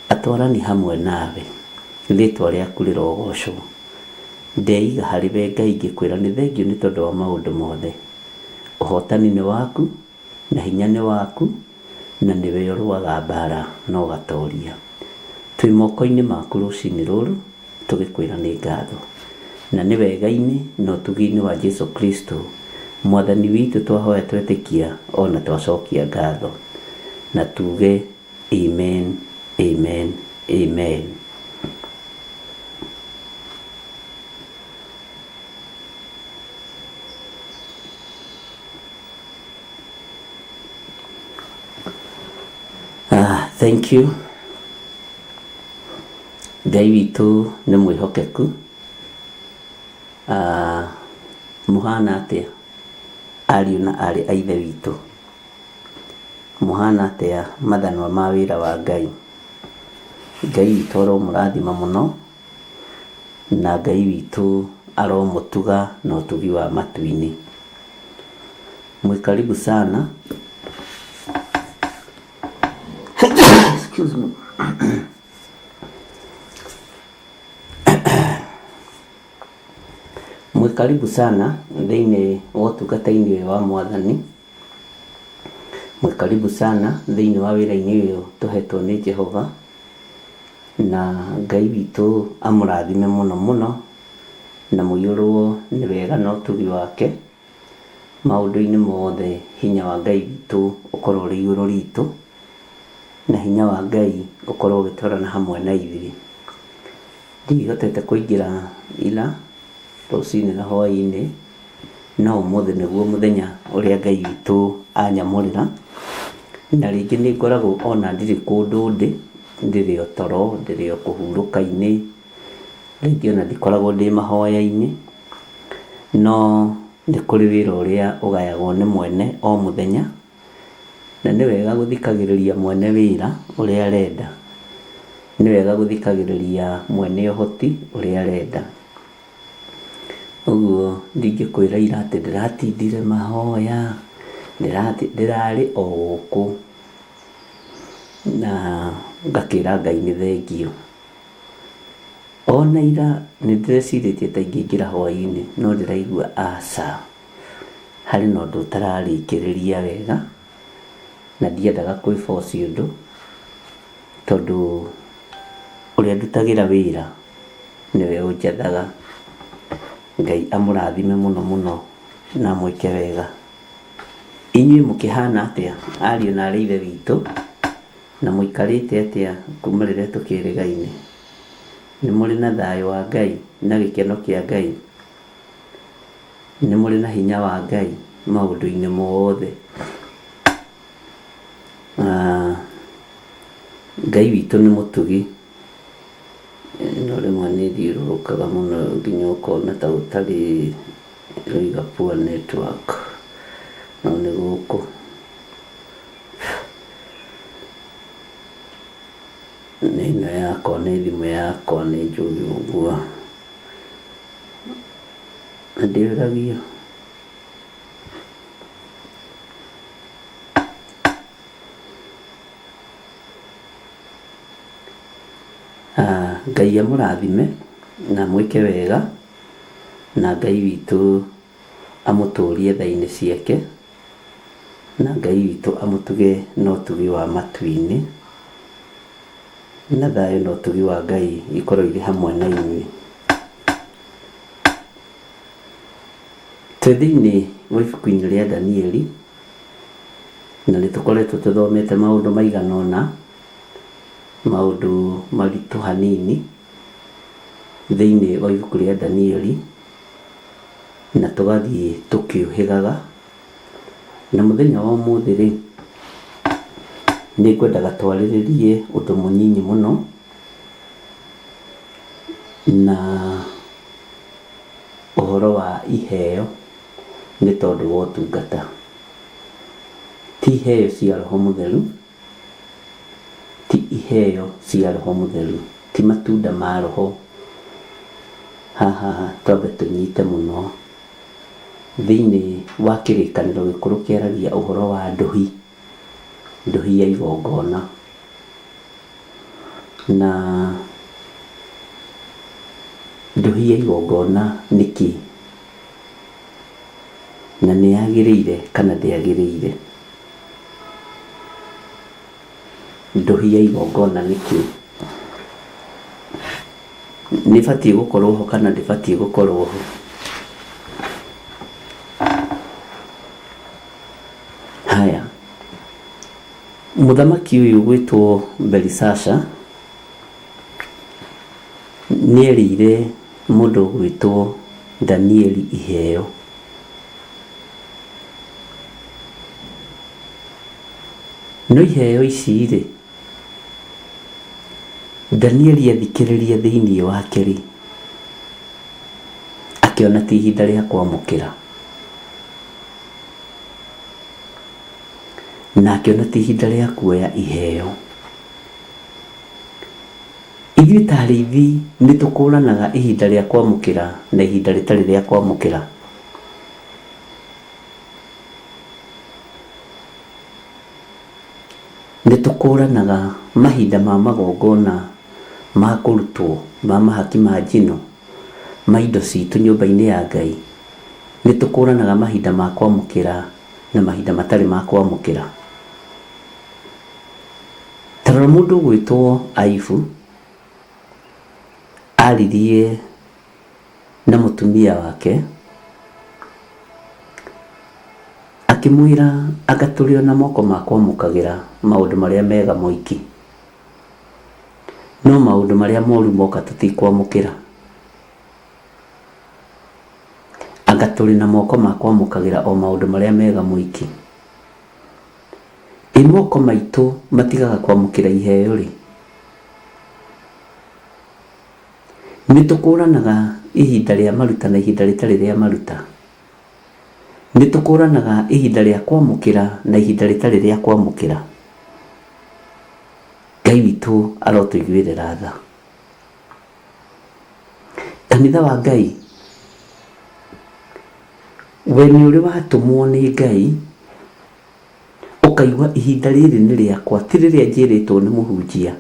atwarani hamwe nawe. Rĩtwa rĩaku rĩrogocwo. Ndeiga harĩ we Ngai ngĩkwĩra nĩ thengiũ nĩ tondũ wa maũndũ mothe. Ũhotani nĩ waku na hinya nĩ waku na nĩwe ũrũaga mbara na ũgatoria. Twĩ moko-inĩ maku rũcinĩ rũrũ tũgĩkwĩra nĩ ngatho na nĩ wega-inĩ na ũtugi-inĩ wa Jesu Kristo Mwathani witũ twahoya twetĩkia ona twacokia ngatho. Na tuge amen, amen, amen. Ah, thank you. Ngai witũ nĩ mwĩhokeku. Ah, mũhana atĩa ariũ na aarĩ a Ithe witũ? Mũhana atĩa mathanwa ma wĩra wa Ngai? Ngai witũ aromũrathima mũno, na Ngai witũ aromũtuga na ũtugi wa matu-inĩ. Mwĩ karibu sana. Excuse me. Mwĩ karibu sana thĩinĩ wa ũtungata-inĩ ũyũ wa Mwathani. Mwĩ karibu sana thĩinĩ wa wĩra-inĩ ũyũ tũhetwo nĩ Jehova. Na Ngai witũ amũrathime mũno mũno, na mũiyũrwo nĩ wega na ũtugi wake maũndũ-inĩ mothe. Hinya wa Ngai witũ ũkorwo ũrĩ igũrũ ritũ, na hinya wa Ngai ũkorwo ũgĩtwarana hamwe na ithuĩ. Ndihotete kũingĩra ira rũcinĩ na hwaĩ-inĩ, no ũmũthĩ nĩguo mũthenya ũrĩa Ngai witũ anyamũrĩra. Na rĩngĩ nĩ ngoragwo ona ndirĩ kũndũ ndĩ, ndĩrĩ o toro, ndĩrĩ o kũhurũka-inĩ, rĩngĩ ona ndikoragwo ndĩ mahoya-inĩ, no nĩ kũrĩ wĩra ũrĩa ũgayagwo nĩ mwene o mũthenya, na nĩ wega gũthikagĩrĩria mwene wĩra ũrĩa arenda. Nĩ wega gũthikagĩrĩria mwene ũhoti ũrĩa arenda. Ũguo ndingĩkwĩra ira atĩ ndĩratindire mahoya, ndĩrarĩ o gũkũ, na ngakĩra Ngai nĩ thengio. Ona ira nĩ ndĩrecirĩtie ta ingĩingĩra hwaĩ-inĩ, no ndĩraigua aca, harĩ na ũndũ ũtararĩkĩrĩria wega, na ndiendaga kwĩ force ũndũ, tondũ ũrĩa ndutagĩra wĩra nĩwe ũnjathaga. Ngai amũrathime mũno mũno na amwĩke wega. Inyuĩ mũkĩhana atĩa ariũ na aarĩ a Ithe witũ, na mũikarĩte atĩa kuma rĩrĩa tũkĩrĩgaine? Nĩ mũrĩ na thayũ wa Ngai na gĩkeno kĩa Ngai? Nĩ mũrĩ na hinya wa Ngai maũndũ-inĩ mothe? Ngai witũ nĩ mũtugi, no rĩmwe nĩ ĩthiũrũrũkaga mũno nginya ũkona ta gũtarĩ rũiga poor network, no nĩ gũkũ. Nĩ ĩno yakwa, nĩ thimũ yakwa nĩ njũĩ ũguo. Na ndĩũragio. Ngai amũrathime na amwĩke wega, na Ngai witũ amũtũrie tha-inĩ ciake, na Ngai witũ amũtuge na ũtugi wa matu-inĩ, na thayũ na ũtugi wa Ngai ikorwo irĩ hamwe na inyuĩ. Twĩ thĩinĩ wa ibuku-inĩ rĩa Danieli, na nĩ tũkoretwo tũthomete maũndũ maigana ũna, maũndũ maritũ hanini thĩinĩ wa ibuku rĩa Danieli, na tũgathiĩ tũkĩũhĩgaga. Na mũthenya wa ũmũthĩ rĩ, nĩ ngwendaga twarĩrĩrie ũndũ mũnyinyi mũno, na ũhoro wa iheo nĩ tondũ wa ũtungata. Ti iheo cia Roho Mũtheru, ti iheo cia Roho Mũtheru, ti matunda ma Roho. Haha twambe tũnyite mũno. Thĩinĩ wa kĩrĩkanĩro gĩkũrũ kĩaragia ũhoro wa ndũhi, ndũhi ya igongona. Na ndũhi ya igongona nĩ kĩ? Na nĩ yagĩrĩire kana ndĩagĩrĩire? Ndũhi ya igongona nĩ kĩ? Nĩ ĩbatiĩ gũkorwo ho kana ndĩbatiĩ gũkorwo ho? Haya, Mũthamaki ũyũ gwĩtwo Belisasha nĩerĩire mũndũ ũgwĩtwo Danieli iheo. No iheo ici rĩ, Danieli athikĩrĩria thĩinĩ wake rĩ, akĩona ti ihinda rĩa kwamũkĩra. Na akĩona ti ihinda rĩa kuoya iheo. Ithuĩ ta arĩithi nĩ tũkũranaga ihinda rĩa kwamũkĩra na ihinda rĩtarĩ rĩa kwamũkĩra. Nĩ tũkũranaga mahinda ma magongona ma kũrutwo ma mahaki ma njino ma indo citũ nyũmba-inĩ ya Ngai. Nĩ tũkũranaga mahinda ma kwamũkĩra na mahinda matarĩ ma kwamũkĩra. Ta rora mũndũ ũgwĩtwo Ayubu, aririe na mũtumia wake, akĩmwĩra anga tũrĩ o na moko ma kwamũkagĩra maũndũ marĩa mega moiki, no maũndũ marĩa moru moka tũtikwamũkĩra. Anga tũrĩ na moko ma kwamũkagĩra o maũndũ marĩa mega moiki. Ĩ moko maitũ matigaga kwamũkĩra iheo rĩ? Nĩ tũkũranaga ihinda rĩa maruta na ihinda rĩtarĩ rĩa maruta. Nĩ tũkũranaga ihinda rĩa kwamũkĩra na ihinda rĩtarĩ rĩa kwamũkĩra. Ngai witũ arotũiguĩrĩra tha. Kanitha wa Ngai, we nĩ ũrĩ watũmwo nĩ Ngai ũkaigua ihinda rĩrĩ nĩ rĩakwa, ti rĩrĩa njĩrĩtwo nĩ mũhunjia,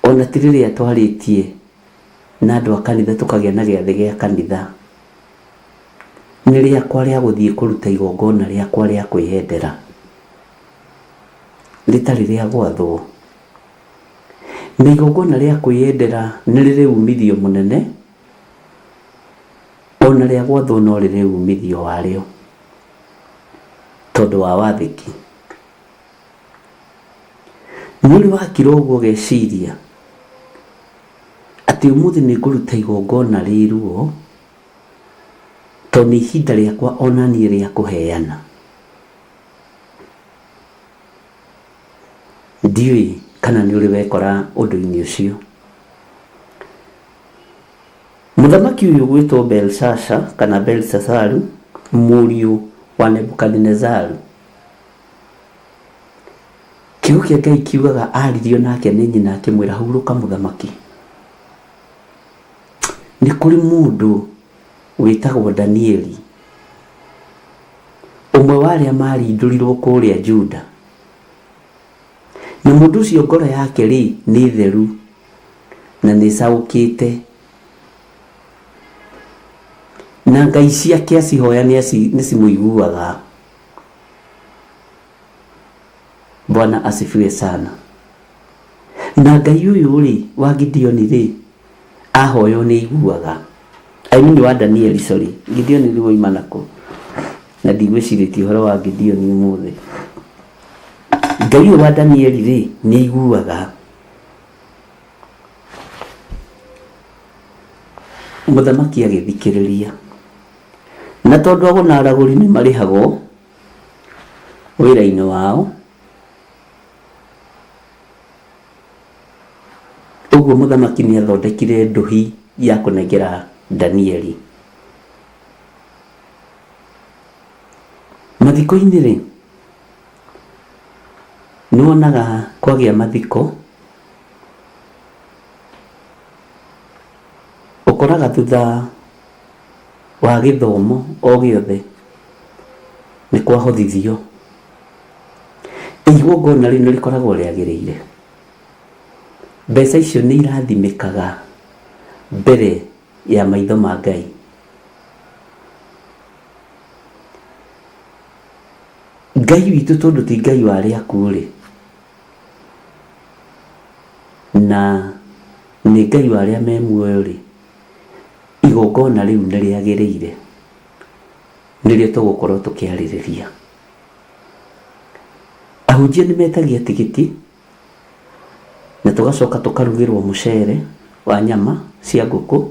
ona ti rĩrĩa twarĩtie na andũ a kanitha tũkagĩa na gĩathĩ gĩa kanitha, nĩ rĩakwa rĩa gũthiĩ kũruta igongona rĩakwa rĩa kwĩyendera, rĩtarĩ rĩa gwathwo. Na igongona rĩa kwĩyendera nĩ rĩrĩ umithio mũnene, ona rĩa gwathwo no rĩrĩ umithio warĩo, tondũ wa wathĩki. Nĩ ũrĩ wakira ũguo ũgeciria atĩ ũmũthĩ nĩ ngũruta igongona rĩ ruo, tondũ nĩ ihinda rĩakwa ona niĩ rĩa kũheana. Ndiũĩ kana nĩ ũrĩ wekora ũndũ-inĩ ũcio. Mũthamaki ũyũ ũgwĩtwo Belshasha kana Belshazaru, mũriũ wa Nebukadinezaru, kiugo kĩa Ngai kiugaga aririo nake nĩ nyina akĩmwĩra hurũka mũthamaki. Nĩ kũrĩ mũndũ wĩtagwo Danieli, ũmwe wa arĩa marindũrirwo kũrĩa Juda. Na mũndũ ũcio ngoro yake rĩ nĩ theru na nĩ ĩcaũkĩte, na ngai ciake acihoya nĩ cimũiguaga. Bwana asifiwe sana. Na Ngai ũyũ rĩ wa Gideoni rĩ ahoywo nĩ aiguaga. I mean wa Danieli, sorry. Gideoni rĩu oima nakũ? Na ndigwĩcirĩtie ũhoro wa Gideoni ũmũthĩ. Ngai ũyũ wa Danieli rĩ nĩ aiguaga. Mũthamaki agĩthikĩrĩria. Na tondũ ago na aragũri nĩ marĩhagwo wĩra-inĩ wao, ũguo mũthamaki nĩ athondekire ndũhi ya kũnengera Danieli. Mathiko-inĩ rĩ, nĩ wonaga kwagĩa mathiko, ũkoraga thutha wa gĩthomo o gĩothe nĩ kwahothithio. Igongona rĩu nĩ rĩkoragwo rĩagĩrĩire? Mbeca icio nĩ irathimĩkaga mbere ya maitho ma Ngai? Ngai witũ tondũ ti Ngai wa arĩa akuũ rĩ, na nĩ Ngai wa arĩa me muoyo rĩ, igongona rĩu nĩ rĩagĩrĩire? Nĩrĩo tũgũkorwo tũkĩarĩrĩria. Ahunjia nĩ metagia tigiti na tũgacoka tũkarugĩrwo mũcere wa nyama cia ngũkũ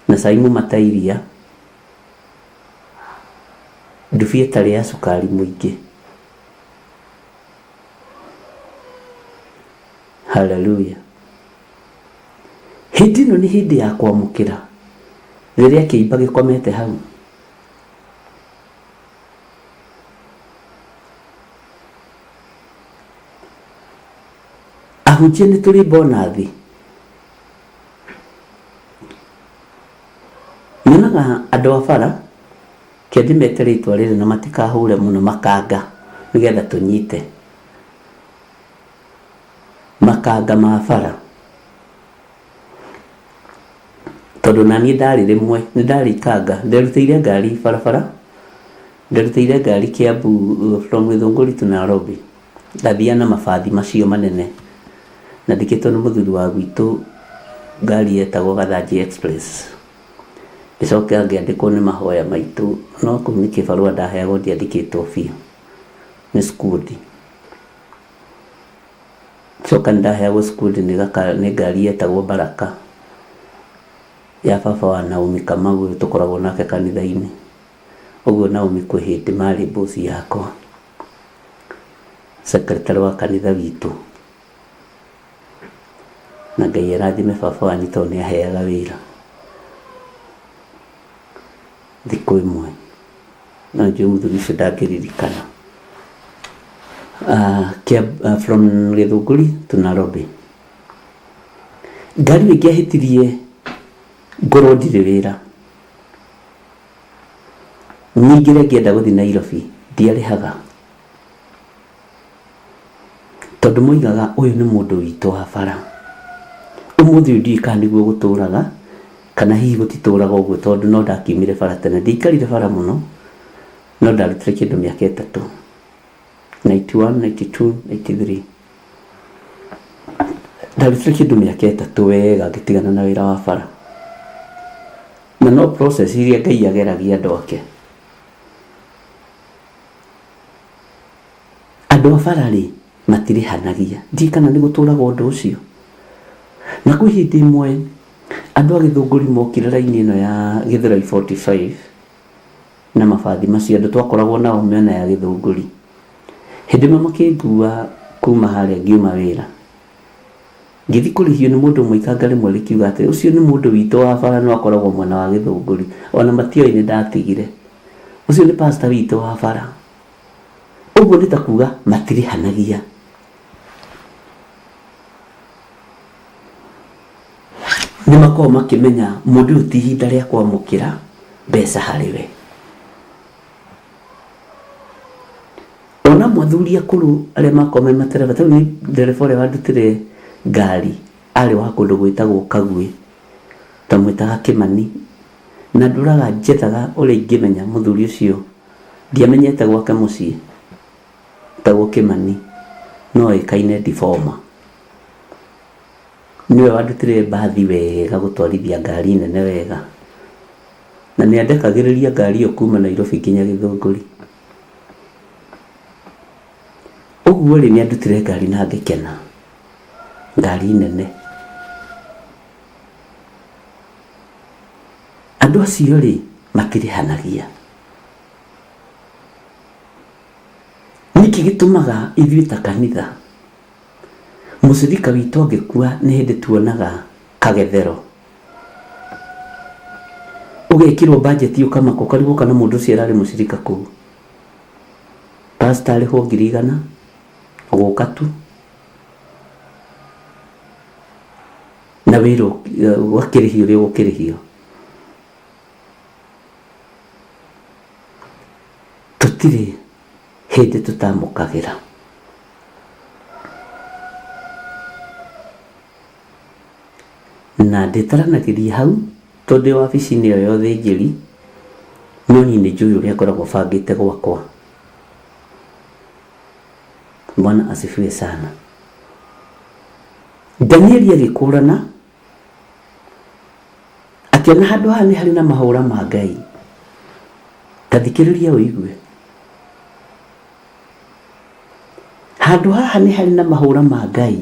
na cai mũmata iria, ndubi ĩtarĩ ya cukari mũingĩ. Haleluya. Hĩndĩ ĩno nĩ hĩndĩ ya kwamũkĩra rĩrĩa kĩimba gĩkomete hau. Ahunjia nĩ tũrĩ bonathi. Nyonaga andũ a bara, ke ndĩmete rĩtwa rĩrĩ na matikahũre mũno makanga nĩgetha tũnyite. Makanga ma bara. Tondũ naniĩ ndarĩ rĩmwe, nĩ ndarĩ ikanga, nderutĩire ngari barabara, nderutĩire ngari Kiambu from Gĩthũngũri to Nairobi. Ngathiaga na mabathi macio manene, nyandĩkĩtwo nĩ mũthuri wa gwitũ ngari yetagwo Gathanji Express. Ngĩcoka ngĩandĩkwo nĩ mahoya maitũ, no kũu nĩ kĩbarũa ndaheagwo ndiandĩkĩtwo biũ, nĩ skundi. Coka nĩ ndaheagwo skundi nĩ ngari yetagwo Baraka ya baba wa Naomi Kamau ũyũ tũkoragwo nake kanitha-inĩ. Ũguo Naomi kwĩ hĩndĩ marĩ boss yakwa, secretary wa kanitha witũ. Na Ngai arathime baba wanyu tondũ nĩ aheaga wĩra thikũ ĩmwe. No njũĩ mũthuri ũcio ndangĩririkana. From Gĩthũngũri to Nairobi. Ngari ĩyo ĩngĩahĩtirie ngorwo ndirĩ wĩra, nyingĩre ngĩenda gũthiĩ Nairobi, ndiarĩhaga. Tondũ moigaga ũyũ nĩ mũndũ witũ wa bara. Ũmũthĩ ũyũ ndiũĩ kana nĩguo gũtũraga, kana hihi gũtitũraga ũguo tondũ no ndakiumire bara tene. Ndiaikarire bara mũno, no ndarutire kĩndũ mĩaka ĩtatũ. 91, 92, 93. Ndarutire kĩndũ mĩaka ĩtatũ wega ngĩtigana na wĩra wa bara. Na no process iria Ngai ageragia andũ ake. Andũ a bara rĩ, matirĩhanagia. Ndiũĩ kana nĩ gũtũraga ũndũ ũcio. Na kwĩ hĩndĩ ĩmwe andũ a Gĩthũngũri mokire raini ĩno ya Gĩthũrai 45 na mabathi macio andũ twakoragwo nao mĩena ya Gĩthũngũri. Hĩndĩ ĩmwe makĩngua kuma harĩa ngiuma wĩra. Ngĩthiĩ kũrĩhio nĩ mũndũ ũmwe ikanga rĩmwe rĩkiuga atĩ ũcio nĩ mũndũ witũ wa bara no akoragwo mwena wa Gĩthũngũri. Ona matioĩ nĩ ndatigire. Ũcio nĩ pastor witũ wa bara. Ũguo nĩ ta kuga matirĩhanagia. Nĩ makoragwo makĩmenya mũndũ ũyũ ti ihinda rĩa kwamũkĩra mbeca harĩ we. Ona amwe athuri akũrũ arĩa makoragwo me matereba, ta rĩu niĩ ndereba ũrĩa wandutire ngari arĩ wa kũndũ gwĩtagwo Kaguĩ, twamwĩtaga Kĩmani, na ndũraga njethaga ũrĩa ingĩmenya mũthuri ũcio, ndiamenyete gwake mũciĩ, etagwo Kĩmani, no oĩkaine Ndiboma. Nĩwe wandutire mbathi wega gũtwarithia ngari nene wega, na nĩ andekagĩrĩria ngari ĩyo kuma Nairobi nginya Gĩthũngũri. Ũguo rĩ, nĩ andutire ngari na ngĩkena, ngari nene. Andũ acio rĩ, matirĩhanagia. Nĩkĩ gĩtũmaga ithuĩ ta kanitha, mũcirika witũ angĩkua nĩ hĩndĩ tuonaga kagethero? Ũgekĩrwo budget ũkamaka ũkarigwo kana mũndũ ũcio ararĩ mũcirika kũu. Pastor arĩhwo 100,000 gũka tu na wĩra ũgakĩrĩhio ũrĩa ũgũkĩrĩhio. Tũtirĩ hĩndĩ tũtamũkagĩra. Na ndĩtaranagĩria hau tondũ ndĩ wabici-inĩ ĩyo ya ũthĩnjĩri, no niĩ nĩ njũĩ ũrĩa ngoragwo bangĩte gwakwa. Bwana asifiwe sana. Danieli agĩkũrana akĩona handũ haha nĩ harĩ na mahũra ma Ngai. Ta thikĩrĩria ũigue. Handũ haha nĩ harĩ na mahũra ma Ngai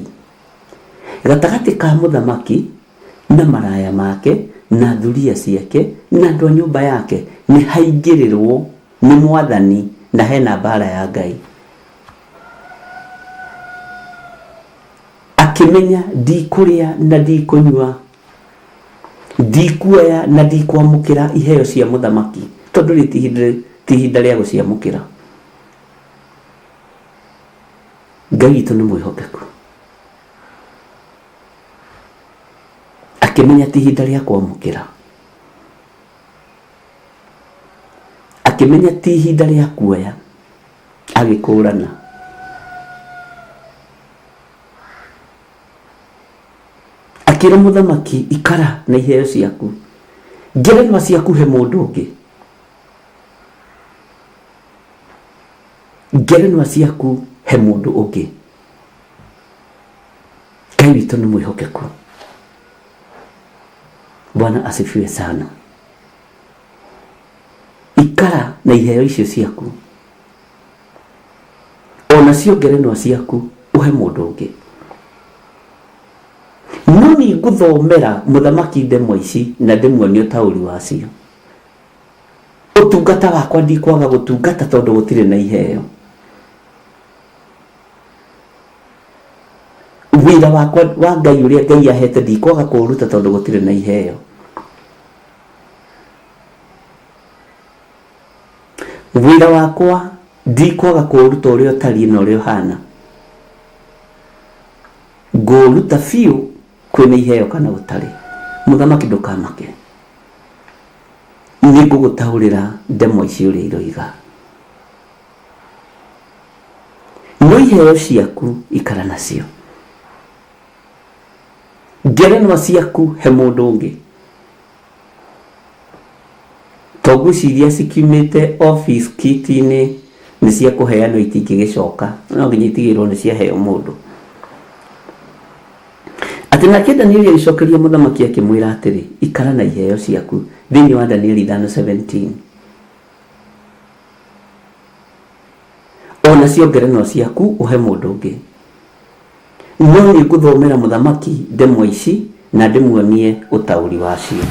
gatagatĩ ka mũthamaki na maraya make na thuriya ciake na andũ a nyũmba yake. Nĩ haingĩrĩrwo nĩ mwathani na hena mbara ya Ngai. Akĩmenya ndikũrĩa na ndikũnyua, ndikuoya na ndikwamũkĩra iheo cia mũthamaki, tondũ rĩ ti ihinda rĩa gũciamũkĩra. Ngai witũ nĩ mwĩhokeku. Akĩmenya ti ihinda rĩa kwamũkĩra, akĩmenya ti ihinda rĩa kuoya, agĩkũrana. Akĩra mũthamaki, ikara na iheo ciaku, ngerenwa ciaku he mũndũ ũngĩ, ngerenwa ciaku he mũndũ ũngĩ. Ngai witũ nĩ mwĩhokeku. Bwana asifiwe sana. Ikara na iheo icio ciaku, onacio ngerenwa ciaku ũhe mũndũ ũngĩ. No niĩ ngũthomera mũthamaki ndemwa ici na ndĩmuonie ũtaũri wacio. Ũtungata wakwa ndikwaga gũtungata tondũ gũtirĩ na iheo. Wĩra wakwa wa Ngai ũrĩa Ngai ahete ndikwaga kũũruta tondũ gũtirĩ na iheo. Wĩra wakwa ndikwaga kũũruta ũrĩa ũtariĩ na ũrĩa ũhana. Ngũũruta biũ kwĩna iheo kana gũtarĩ. Mũthamaki ndũkamake. Nĩ ngũgũtaũrĩra ndemwa ici ũrĩa iroiga. No iheo ciaku ikara nacio. Ngerenwa ciaku he mũndũ ũngĩ. To ngwĩciria cikiumĩte office kit-inĩ nĩ cia kũheanwo itingĩgĩcoka, no nginya itigĩrĩrwo nĩ ciaheo mũndũ. Atĩ nake Danieli agĩcokeria mũthamaki akĩmwĩra atĩrĩ, ikara na iheo ciaku, thĩinĩ wa Danieli 5:17. O nacio ngerenwa ciaku ũhe mũndũ ũngĩ. No niĩ ngũthomera mũthamaki ndemwa ici na ndĩmuonie ũtaũri wacio.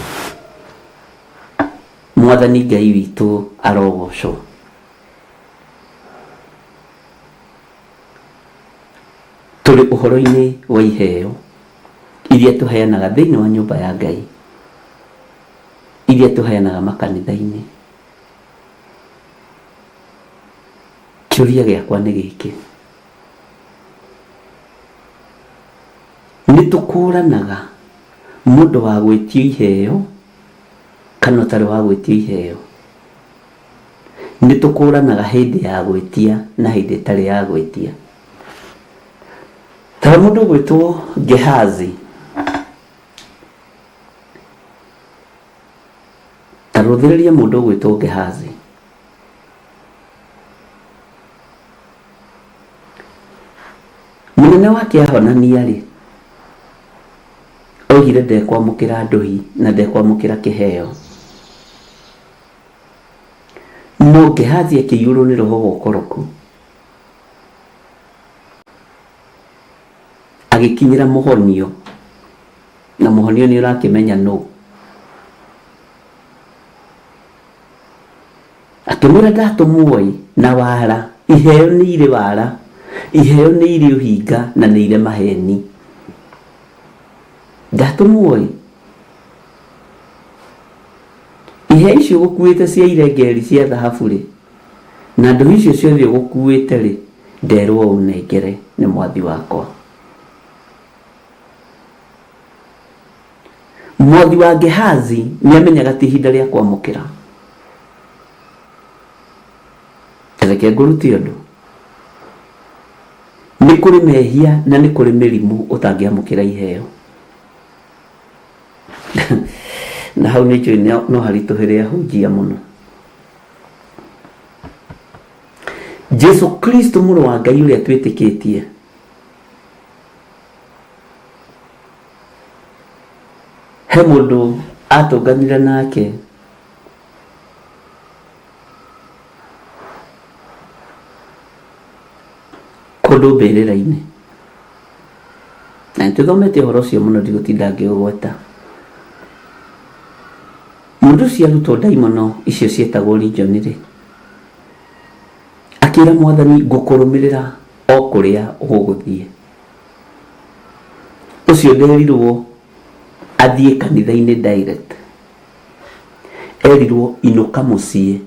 Mwathani Ngai witũ arogocwo. Tũrĩ ũhoro-inĩ wa iheo iria tũheanaga thĩinĩ wa nyũmba ya Ngai, iria tũheanaga makanitha-inĩ. Kĩũria gĩakwa nĩ gĩkĩ, nĩ tũkũranaga mũndũ wa gwĩtio iheo kana ũtarĩ wa gwĩtio iheo? Nĩ tũkũranaga hĩndĩ ya gwĩtia na hĩndĩ ĩtarĩ ya gwĩtia. Ta mũndũ ũgwĩtwo Gehazi, ta rũthĩrĩria mũndũ ũgwĩtwo Gehazi. Mũnene wake ahonania-rĩ, oigire ndekwamũkĩra ndũhi na ndekwamũkĩra kĩheo. No Gehazi akĩiyũrwo nĩ roho wa ũkoroku, agĩkinyĩra mũhonio, na mũhonio nĩ ũrakĩmenya nũ. Akĩmwĩra ndatũmwo ĩ na wara, iheo nĩ irĩ wara, iheo nĩ irĩ ũhinga na nĩ irĩ maheni. Ndatũmwo ĩ, iheo icio ũgũkuĩte cia irengeri cia thahabu rĩ, na ndũhi icio ciothe ũgũkuĩte rĩ, nderwo ũnengere nĩ mwathi wakwa. Mwathi wa Gehazi nĩ amenyaga ti ihinda rĩa kwamũkĩra. Reke ngũrute ũndũ. Nĩ kũrĩ mehia na nĩ kũrĩ mĩrimũ ũtangĩamũkĩra iheo. Na hau nĩ njũĩ no haritũhĩre ahunjia mũno. Jesu Kristo mũrũ wa Ngai ũrĩa twĩtĩkĩtie He mũndũ atũnganire nake Kũndũ mbĩrĩra-inĩ. Na nĩtũthomete ũhoro ũcio mũno ndigũtinda ngĩũgweta. Mũndũ ũcio arutwo ndaimono icio ciĩtagwo legion rĩ, akĩra Mwathani ngũkũrũmĩrĩra o kũrĩa ũgũthiĩ. Ũcio nderirwo athiĩ kanitha-inĩ direct. Erirwo inũka mũciĩ.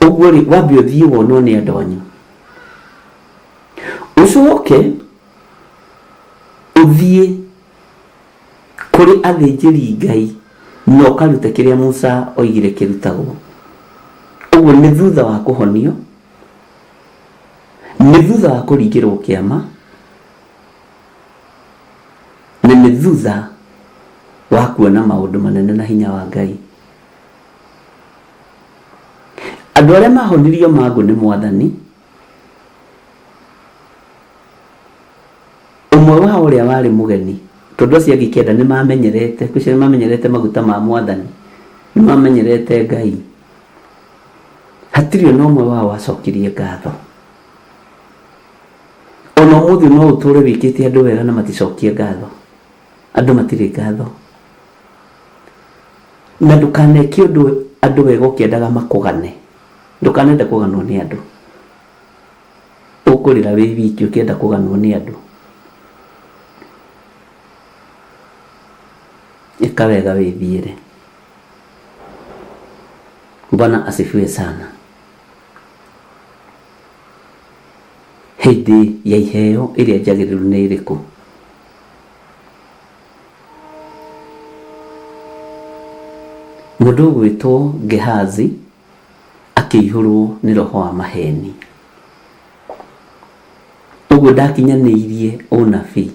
Ũguo rĩ, wambe ũthiĩ wonwo nĩ andũ anyu. Ũcoke ũthiĩ kũrĩ athĩnjĩri Ngai na ũkarute kĩrĩa Musa oigire kĩrutagwo. Ũguo nĩ thutha wa kũhonio, nĩ thutha wa kũringĩrwo kĩama, na nĩ thutha wa kuona maũndũ manene na hinya wa Ngai. Andũ arĩa mahonirio mangũ nĩ Mwathani, ũmwe wao ũrĩa warĩ mũgeni, tondũ acio angĩ kenda nĩ mamenyerete, kwĩciria nĩ mamenyerete maguta ma Mwathani, nĩ mamenyerete Ngai. Hatirĩ ona ũmwe wao wacokirie ngatho. Ona ũmũthĩ no ũtũre wĩkĩte andũ wega na maticokie ngatho. Andũ matirĩ ngatho. Na ndũkaneke ũndũ andũ wega ũkĩendaga makũgane. Ndũkanende kũganwo nĩ andũ. Ũkũrĩra wĩ wiki ũkĩenda kũganwo nĩ andũ. Ĩka wega wĩthiĩre. Bwana asifiwe sana. Hĩndĩ ya iheo ĩrĩa njagĩrĩru nĩ ĩrĩkũ? Mũndũ ũgwĩtwo Gehazi akĩihũrwo nĩ roho wa maheni. Ũguo ndakinyanĩirie ũnabii.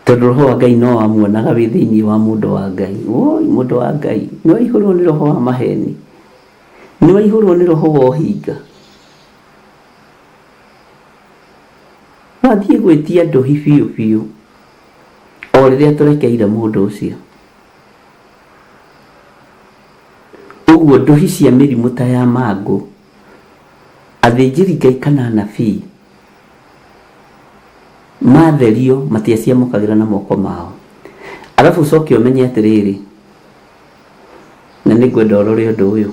Tondũ roho wa Ngai no wamuonaga wĩ thĩinĩ wa mũndũ wa Ngai. Woi mũndũ wa Ngai, nĩ waihũrwo nĩ roho wa maheni. Nĩ waihũrwo nĩ roho wa ũhinga. Wathiĩ gwĩtia ndũhi biũ biũ o rĩrĩa tũrekeire mũndũ ũcio. Ũguo ndũhi cia mĩrimũ ta ya mangũ, athĩnjĩri Ngai kana anabii matherio matiaciamũkagĩra na moko mao. Arabu ũcoke ũmenye atĩrĩrĩ, na nĩ ngwenda ũrore ũndũ ũyũ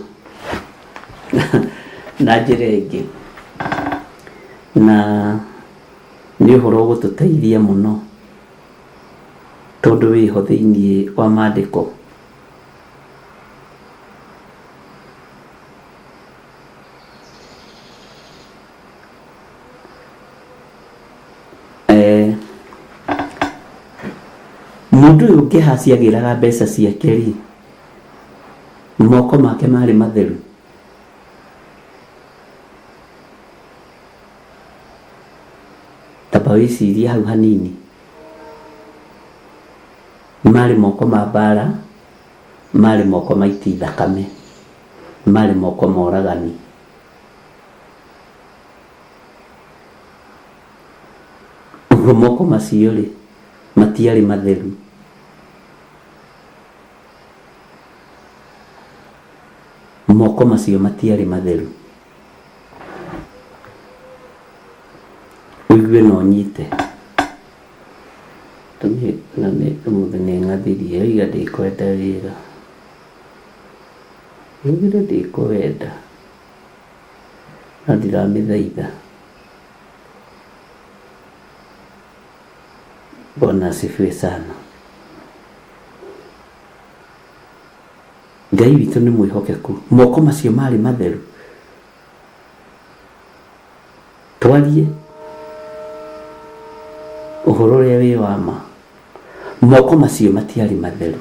na njĩra ĩngĩ, na nĩ ũhoro ũgũtũteithia mũno tondũ wĩho thĩinĩ wa maandĩko. Eh, mũndũ ũyũ Gehazi agĩraga mbeca ciake rĩ, moko make marĩ matheru? Tamba wĩcirie hau hanini. Marĩ moko ma mbara, marĩ moko maiti thakame, marĩ moko moragani. Ũguo moko macio rĩ, matiarĩ matheru. Moko macio matiarĩ matheru. Ũigue na ũnyite. Na nĩ ũmũthĩ nĩ ng'athirie, oiga ndĩkwenda wĩra. Augire ndĩkũwenda. No ndiramĩthaitha. Bwana asifiwe sana. Ngai witũ nĩ mwĩhokeku. Moko macio marĩ matheru. Twarie ũhoro ũrĩa wĩ wa ma. Moko macio matiarĩ matheru.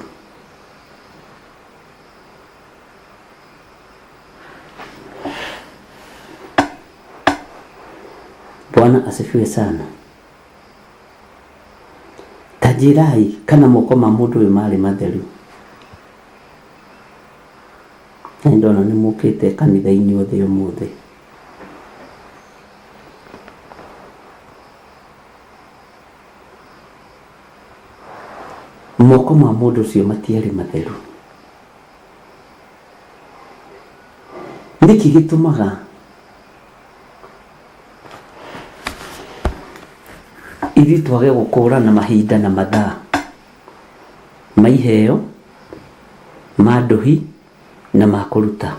Bwana asifiwe sana. Ta njĩrai kana moko ma mũndũ ũyũ marĩ matheru. Na nĩndona nĩ mũkĩte kanitha inyuothe ũmũthĩ. Moko ma mũndũ ũcio matiarĩ matheru. Nĩkĩ gĩtũmaga ithuĩ twage gũkũrana mahinda na mathaa ma iheo, ma ndũhi na ma kũruta?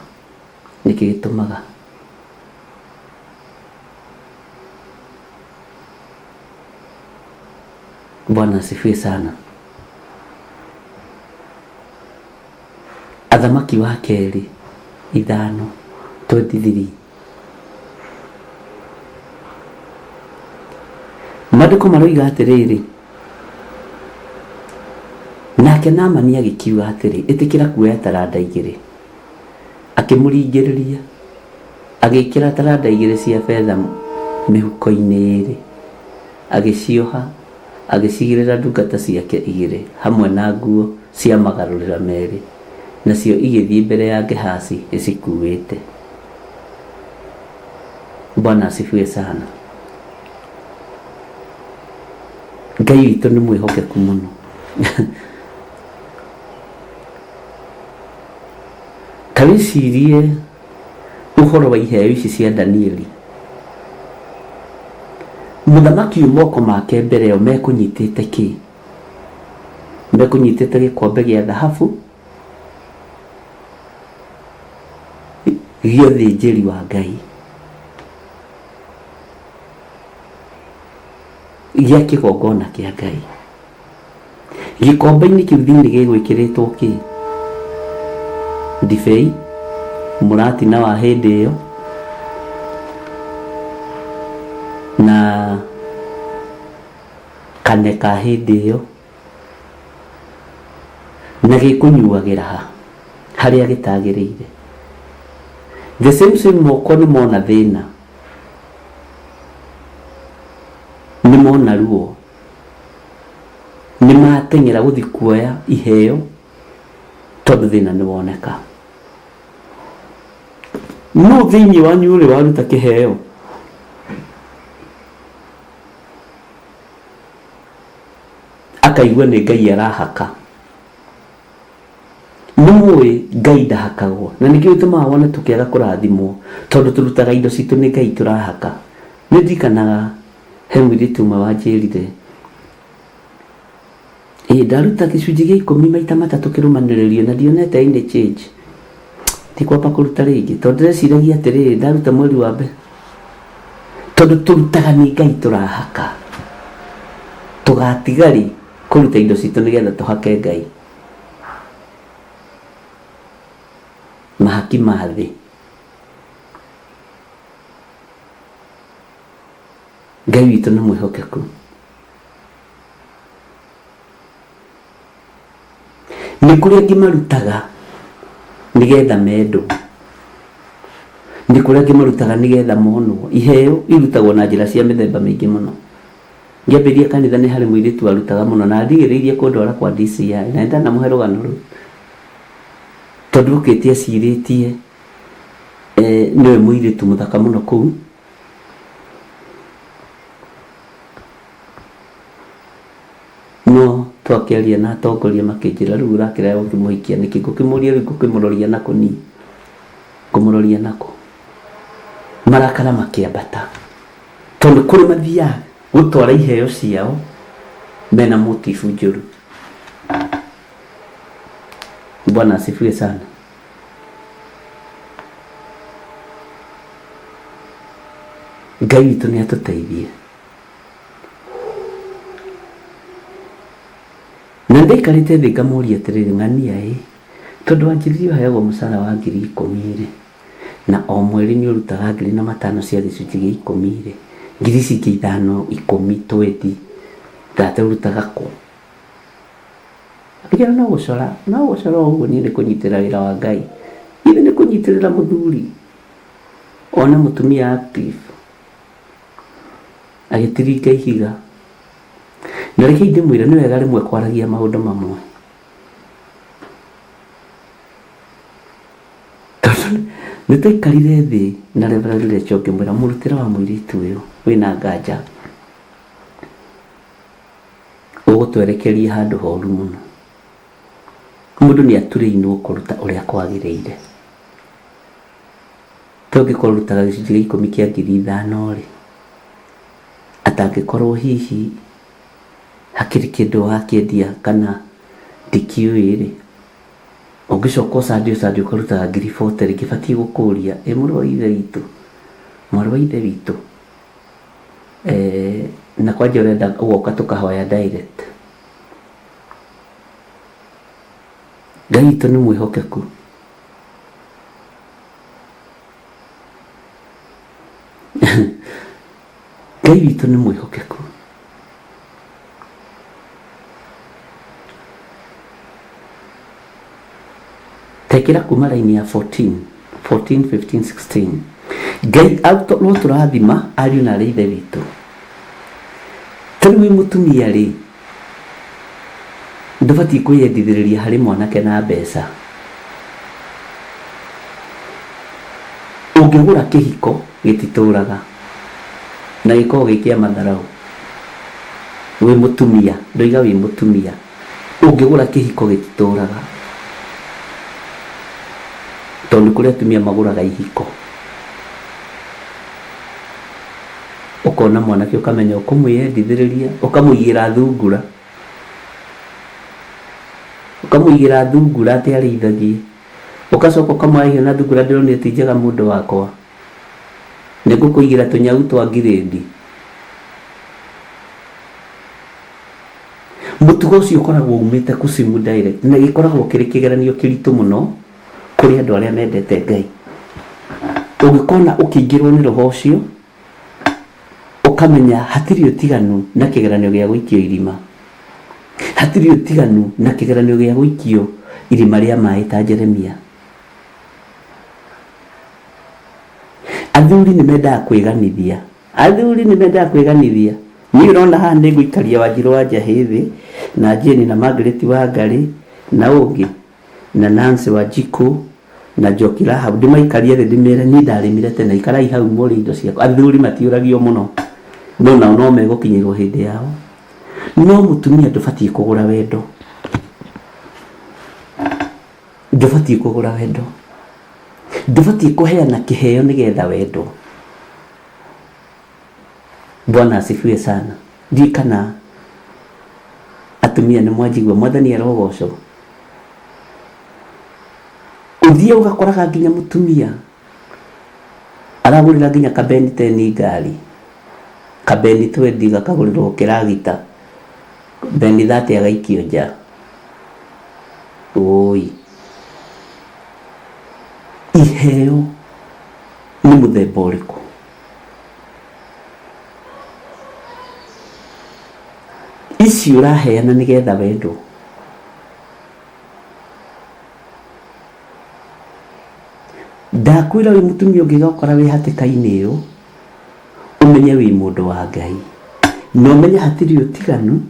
Nĩkĩ gĩtũmaga? Bwana asifiwe sana. Athamaki wa kerĩ 5:23. Maandĩko maroiga atĩrĩrĩ, nake Naamani agĩkiuga atĩrĩ, ĩtĩkĩra kuoya taranda 2. Akĩmũringĩrĩria, agĩĩkĩra taranda 2 cia betha mĩhuko-inĩ 2, agĩcioha, agĩcigĩrĩra ndungata ciake 2 hamwe na nguo cia magarũrĩra 2, nacio igĩthiĩ mbere ya Gehazi icikuuĩte. Bwana asifiwe sana. Ngai witũ nĩ mwĩhokeku mũno. Ta wĩcirie ũhoro wa iheo ici cia Danieli. Mũthamaki ũyũ moko make mbere ĩyo mekũnyitĩte kĩ? Mekũnyitĩte gĩkombe gĩa thahabu gĩa ũthĩnjĩri wa Ngai, gĩa kĩgongona kĩa Ngai. Gĩkombe-inĩ kĩu thĩinĩ gĩgwĩkĩrĩtwo kĩ? Ndibei, mũratina wa hĩndĩ ĩyo, na kane ka hĩndĩ ĩyo, na gĩkũnyuagĩra ha? Harĩa gĩtagĩrĩire. The same same moko nĩ mona thĩna, nĩ mona ruo, nĩ mateng'era gũthiĩ kuoya iheo tondũ thĩna nĩ woneka. Nũ thĩinĩ wanyu ũrĩ waruta kĩheo? Akaigua nĩ Ngai arahaka. Nĩ mũĩ Ngai ndahakagwo, na nĩkĩo gĩtũmaga wone tũkĩaga kũrathimwo, tondũ tũrutaga indo citũ nĩ Ngai tũrahaka. Nĩ ndirikanaga he mũirĩtu ũmwe wanjĩrire, ĩ ndaruta gĩcunjĩ gĩa 10 maita 3 kĩrũmanĩrĩrio na ndionete any change, ndikwamba kũruta rĩngĩ, tondũ ndĩreciragia atĩrĩrĩ, ndaruta mweri wa mbere, tondũ tũrutaga nĩ Ngai tũrahaka, tũgatiga rĩ kũruta indo citũ nĩgetha tũhake Ngai mahaki ma thĩ. Ngai witũ nĩ mwĩhokeku. Nĩ kũrĩ angĩ marutaga nĩgetha mendwo, nĩ kũrĩ angĩ marutaga nĩgetha monwo. Iheo irutagwo na njĩra cia mĩthemba mĩingĩ mũno. Ngĩambĩrĩria kanitha nĩ harĩ mũirĩtu warutaga mũno na athigĩrĩirie kũndwara kwa DCI na nĩ ndanamũhe rũgano rũu, tondũ okĩte ecirĩtie nĩwe mũirĩtu mũthaka mũno kũu. No twakĩaria na atongoria makĩnjĩra rĩu ũrakĩrega gũkĩmũhikia nĩkĩ? Ngũkĩmũria rĩu ngũkĩmũroria nakũ niĩ? Ngũmũroria nakũ? Marakara makĩambata tondũ kũrĩ mathiaga gũtwara iheo ciao mena motifu njũru. Bwana asifiwe sana. Ngai witũ nĩ atũteithie. Na ndaikarĩte thĩ ngamũria atĩrĩrĩ, ng'ania ĩ, tondũ wanjĩrire ũheagwo mũcara wa ngiri ikũmi rĩ, na o mweri nĩ ũrutaga ngiri na matano cia gĩcunjĩ gĩa ikũmi rĩ, ngiri ici ingĩ 5 10 20 30 ũrutaga kũ? Akĩnjĩra no gũcora, no gũcora o ũguo niĩ nĩ kũnyitĩrĩra wĩra wa Ngai. Githĩ nĩ kũnyitĩrĩra mũthuri one mũtumia active agĩtiringa ihiga. Na rekei ndĩmwĩre nĩ wega rĩmwe kwaragia maũndũ mamwe. Tondũ nĩ twaikarire thĩ na Reverend Rachel ngĩmwĩra mũrutĩre wa mũirĩtu ũyũ wĩna nganja ũgũtwerekeria handũ horu mũno. Mũndũ nĩ aturĩinwo kũruta ũrĩa kwagĩrĩire. We ũngĩkorwo ũrutaga gĩcunjĩ gĩa ikũmi kĩa 5000 rĩ, atangĩkorwo hihi hakĩrĩ kĩndũ wakĩendia kana ndikĩũĩ rĩ, ũngĩcoka ũcande ũcande ũkarutaga 40,000 rĩ, ngĩbatiĩ gũkũria, ĩ mũrũ wa ithe witũ, mwarĩ wa ithe witũ, na kwanja ũrenda ũgoka tũkahoya direct. Ngai witũ nĩ mwĩhokeku. Ngai witũ nĩ mwĩhokeku. Tekĩra kuma raini ya 14, 14, 15, 16. Ngai no tũrathima ariũ na arĩ ithe witũ. Ta rĩu wĩ mũtumia rĩ, ndũbatiĩ kwĩyendithĩrĩria harĩ mwanake na mbeca. Ũngĩgũra kĩhiko gĩtitũraga na gĩkoragwo gĩ kĩa matharau. Wĩ mũtumia, ndoiga wĩ mũtumia, ũngĩgũra kĩhiko gĩtitũraga. Tondũ nĩ kũrĩ atumia magũraga ihiko. Ũkona mwanake ũkamenya ũkũmwĩyendithĩrĩria, ũkamũigĩra thungura. Ũkamũigĩra thungura atĩ arĩithagie. Ũgacoka ũkamwarĩria na thungura ndĩronire ti njega mũndũ wakwa. Nĩngũkũigĩra tũnyau twa ngirĩndi. Mũtugo ũcio ũkoragwo umĩte kusimu direct na gĩkoragwo kĩrĩ kĩgeranio kĩritũ mũno kũrĩ andũ arĩa mendete Ngai. Ũngĩkona ũkĩingĩrwo nĩ roho ũcio, ũkamenya hatirĩ ũtiganu na kĩgeranio gĩa gũikio irima. Hatirĩ ũtiganu na kĩgeranio gĩa gũikio irima rĩa maĩ ta Jeremia. Athuri nĩ mendaga kwĩganithia. Athuri nĩ mendaga kwĩganithia. Niĩ ũrona haha nĩ ngũikaria Wanjirũ wa Njahĩ thĩ, na Jane na Margaret Wangarĩ, na ũngĩ, na Nancy Wanjikũ, na Njoki Rahab, ndĩmaikarie thĩ ndĩmere niĩ ndarĩmire tene, ikarai hau mũrĩe indo ciakwa. Athuri matiũragio mũno, no nao no megũkinyĩrwo hĩndĩ yao. No mũtumia ndũbatiĩ kũgũra wendo. Ndũbatiĩ kũgũra wendo. Ndũbatiĩ kũheana kĩheo nĩgetha wendwo. Bwana asifiwe sana. Ndiũĩ kana atumia nĩ mwanjigua, mwathani arogocwo. Ũthiĩ ũgakoraga nginya mũtumia aragũrĩra nginya kabeni teni ngari, kabeni twendi gakagũrĩrwo kĩragita, beni thate agaikio nja. Ũi. Iheo nĩ mũthemba ũrĩkũ? Ici ũraheana nĩgetha wendwo. Ndakwĩra wĩ mũtumia ũngĩgakora wĩ hatĩka-inĩ ĩyo, ũmenye wĩ mũndũ wa Ngai. Na ũmenye hatirĩ ũtiganu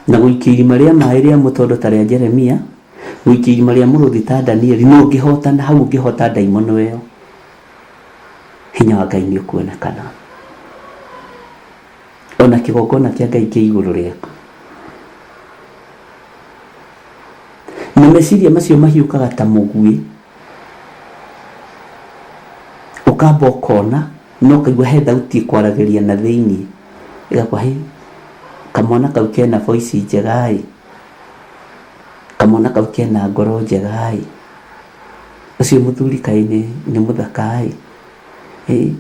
na gũikio irima rĩa maĩ rĩa mũtondo ta rĩa Jeremia, gũikio irima rĩa mũrũthi ta Danieli, na ũngĩhotana hau ũngĩhota ndaimono ĩyo, hinya wa Ngai nĩ ũkuonekana. Ona kĩgongona kĩa Ngai kĩ igũrũ rĩaku. Na meciria macio mahiũkaga ta mũguĩ, ũkamba ũkona na ũkaigua he thauti ĩkwaragĩria na thĩiniĩ, ĩgakwa hĩ, kamwana kau kena voice njega ĩ, kamwana kau kena ngoro njega ĩ, ũcio mũthuri kaĩ nĩ mũthaka ĩ,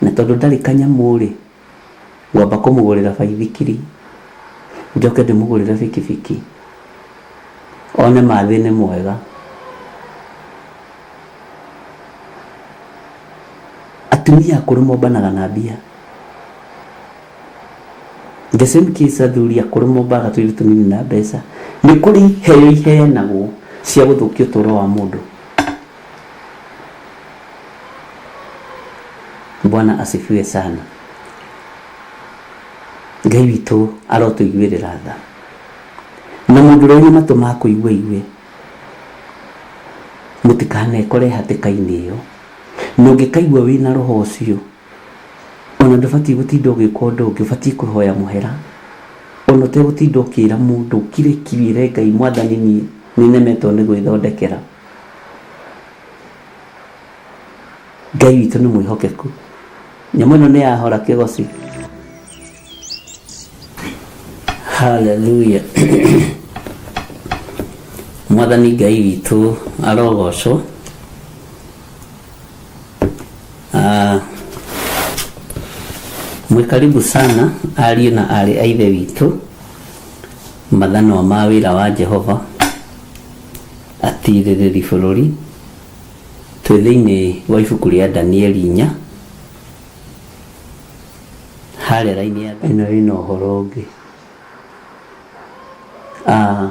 na tondũ ndarĩ kanyamũ rĩ, ngwamba kũmũgũrĩra baithikiri, njoke ndĩmũgũrĩre bikibiki, one mathĩ nĩ mwega. Atumia akũrũ mombanaga na mbia. The same case athuri akũrũ mombaga tũirĩtu tũnini na mbeca. Nĩ kũrĩ iheo iheanagwo cia gũthũkia ũtũro wa mũndũ. Bwana asifiwe sana. Ngai witũ arotũiguĩrĩra tha. Na mũndũ ũrĩa wĩna matũ ma kũigua aigue. Mũtikanekore hatĩka-inĩ ĩyo. Na ũngĩkaigua wĩna roho ũcio, ona ndũbatiĩ gũtinda ũgĩka ũndũ ũngĩ, ũbatiĩ kũhoya mũhera. Ona ũtegũtinda ũkĩra mũndũ, ũkire ki wĩre Ngai, Mwathani niĩ nĩnemetwo nĩ gwĩthondekera. Ngai witũ nĩ mwĩhokeku. Nyamũ ĩno nĩ yahora kĩgoci. Haleluya. Mwathani Ngai witũ arogocwo. Ah, mwĩ karibu sana ariũ na aarĩ a ithe witũ mathanwa ma wĩra wa Jehova atirĩrĩri bũrũri twĩ thĩinĩ wa ibuku rĩa Danieli inya harĩa raini ya ĩno ĩna ũhoro ũngĩ. Ah,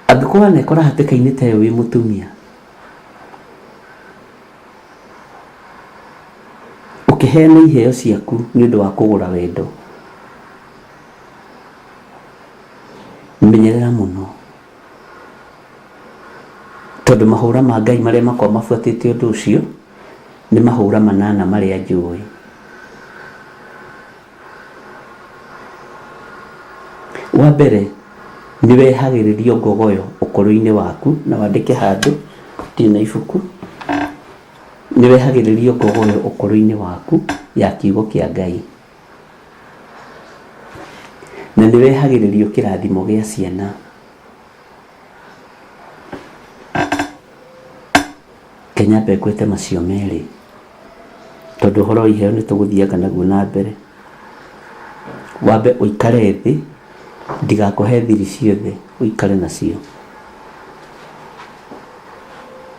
angĩkorwo wanekora hatĩka-inĩ ta ĩyo wĩ mũtumia ũkĩheana iheo ciaku nĩ ũndũ wa kũgũra wendo, menyerera mũno tondũ mahũra ma Ngai marĩa makoragwo mabuatĩte ũndũ ũcio nĩ mahũra manana marĩa njũĩ. Wa mbere nĩ wehagĩrĩrio ngogoyo ũkũrũ-inĩ waku, na wandĩke handũ, ndirĩ na ibuku, nĩ wehagĩrĩrio ngogoyo ũkũrũ-inĩ waku ya kiugo kĩa Ngai. Na nĩ wehagĩrĩrio kĩrathimo gĩa ciana. Reke nyambe ngwete macio merĩ, tondũ ũhoro wa iheo nĩ tũgũthianga naguo na mbere. Wambe ũikare thĩ, ndigakũhe thiri ciothe ũikare nacio,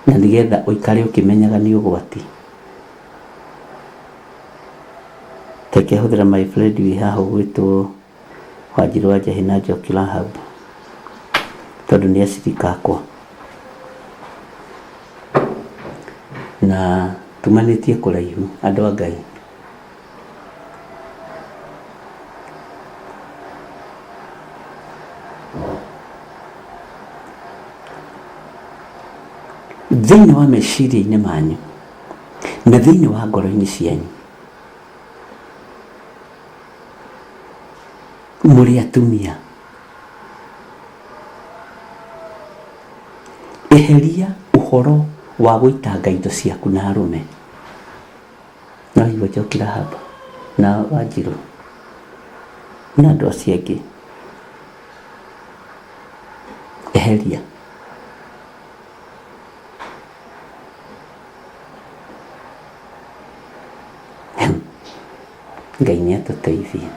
na nĩgetha ũikare ũkĩmenyaga nĩ ũgwati. Reke hũthĩre my friend wĩ haha ũgwĩtwo Wanjirũ wa Njahĩ na Njoki Rahab, tondũ nĩ acirika akwa. Na tumanĩtie kũraihu andũ a Ngai. Thĩinĩ wa meciria-inĩ manyu na thĩinĩ wa ngoro-inĩ cianyu, mũrĩ atumia, eheria ũhoro wa gũitanga indo ciaku na arũme. No igua Njoki Rahab na Wanjirũ na andũ acio angĩ, eheria. Ngai nĩ atũteithie.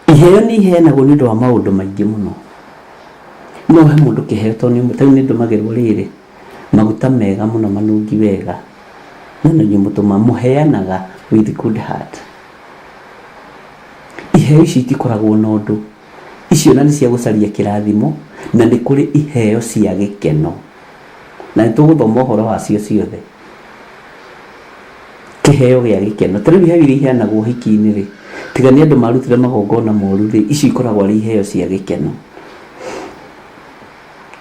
Iheo nĩ iheanagwo nĩ ũndũ wa maũndũ maingĩ mũno. No ũhe mũndũ kĩheo tondũ nĩ ta rĩu nĩ ndũmagĩrwo rĩrĩ, maguta mega mũno manungi wega, no nĩ inyuĩ mũtũmaga, mũheanaga with good heart. Iheo ici itikoragwo na ũndũ, icio ona nĩ cia gũcaria kĩrathimo, na nĩ kũrĩ iheo cia gĩkeno, na nĩ tũgũthoma ũhoro wacio ciothe. Kĩheo gĩa gĩkeno, ta rĩu iheo iria iheanagwo ũhiki-inĩ rĩ, tiga nĩ andũ marutire magongona moru rĩ, icio ikoragwo arĩ iheo cia gĩkeno.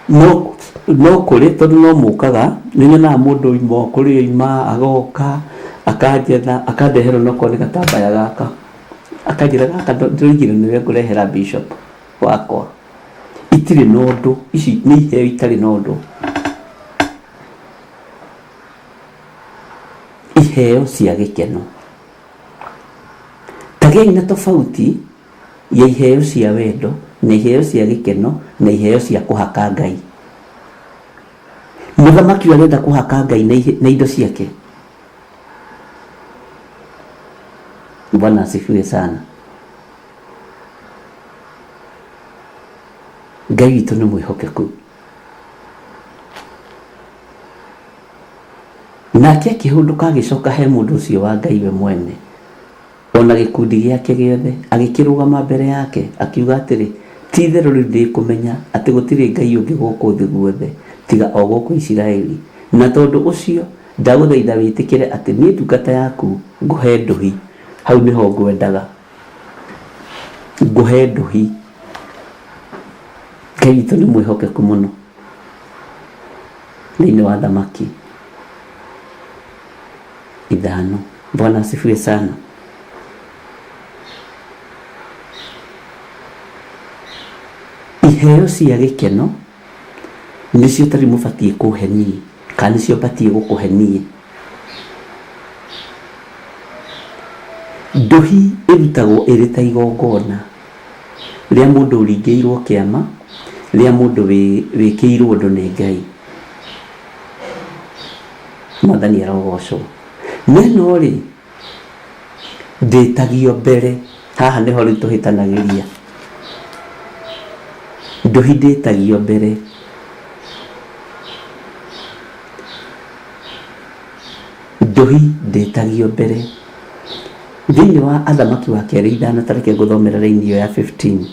No no kũrĩ tondũ no mũkaga, nĩ nyonaga mũndũ oima o kũrĩa oima, agoka, akanjetha, akandehera onokorwo nĩ gatambaya gaka, akanjĩra gaka ndĩroigire nĩwe ngũrehera bishop wakwa. Itirĩ na ũndũ, ici nĩ iheo itarĩ na ũndũ. Iheo cia gĩkeno. Tagĩai na tofauti ya iheo cia wendo na iheo cia gĩkeno na iheo cia kũhaka Ngai. Mũthamaki ũyũ arenda kũhaka Ngai na indo ciake. Bwana asifiwe sana. Ngai witũ nĩ mwĩhokeku. Nake akĩhũndũka agĩcoka he mũndũ ũcio wa Ngai we mwene, o na gĩkundi gĩake gĩothe, agĩkĩrũgama mbere yake, akiuga atĩrĩ, Ti-itherũ rĩu ndĩ kũmenya atĩ gũtirĩ Ngai ũngĩ gũkũ thĩ guothe tiga o gũkũ Isiraeli, na tondũ ũcio ndagũthaitha wĩtĩkĩre atĩ niĩ ndungata yaku ngũhe ndũhi. Hau nĩho ngwendaga. Ngũhe ndũhi. Ngai witũ nĩ mwĩhokeku mũno thĩinĩ wa thamaki ithano. Bwana asifiwe sana. Iheo cia gĩkeno Nĩcio tarĩu mũbatiĩ kũhe niĩ, kana nĩcio batiĩ gũkũhe niĩ. Ndũhi ĩrutagwo ĩrĩ ta igongona rĩa mũndũ ũringĩirwo kĩama, rĩa mũndũ wĩkĩirwo ũndũ nĩ Ngai. Mwathani arogocwo. Na ĩno rĩ, ndĩtagio mbere. Haha nĩho rĩu tũhĩtanagĩria. Ndũhi ndĩtagio mbere. Ndũhi ndĩtagio mbere. Thĩinĩ wa Athamaki wa Kerĩ ithano, ta reke ngũthomere raini ĩyo ya 15.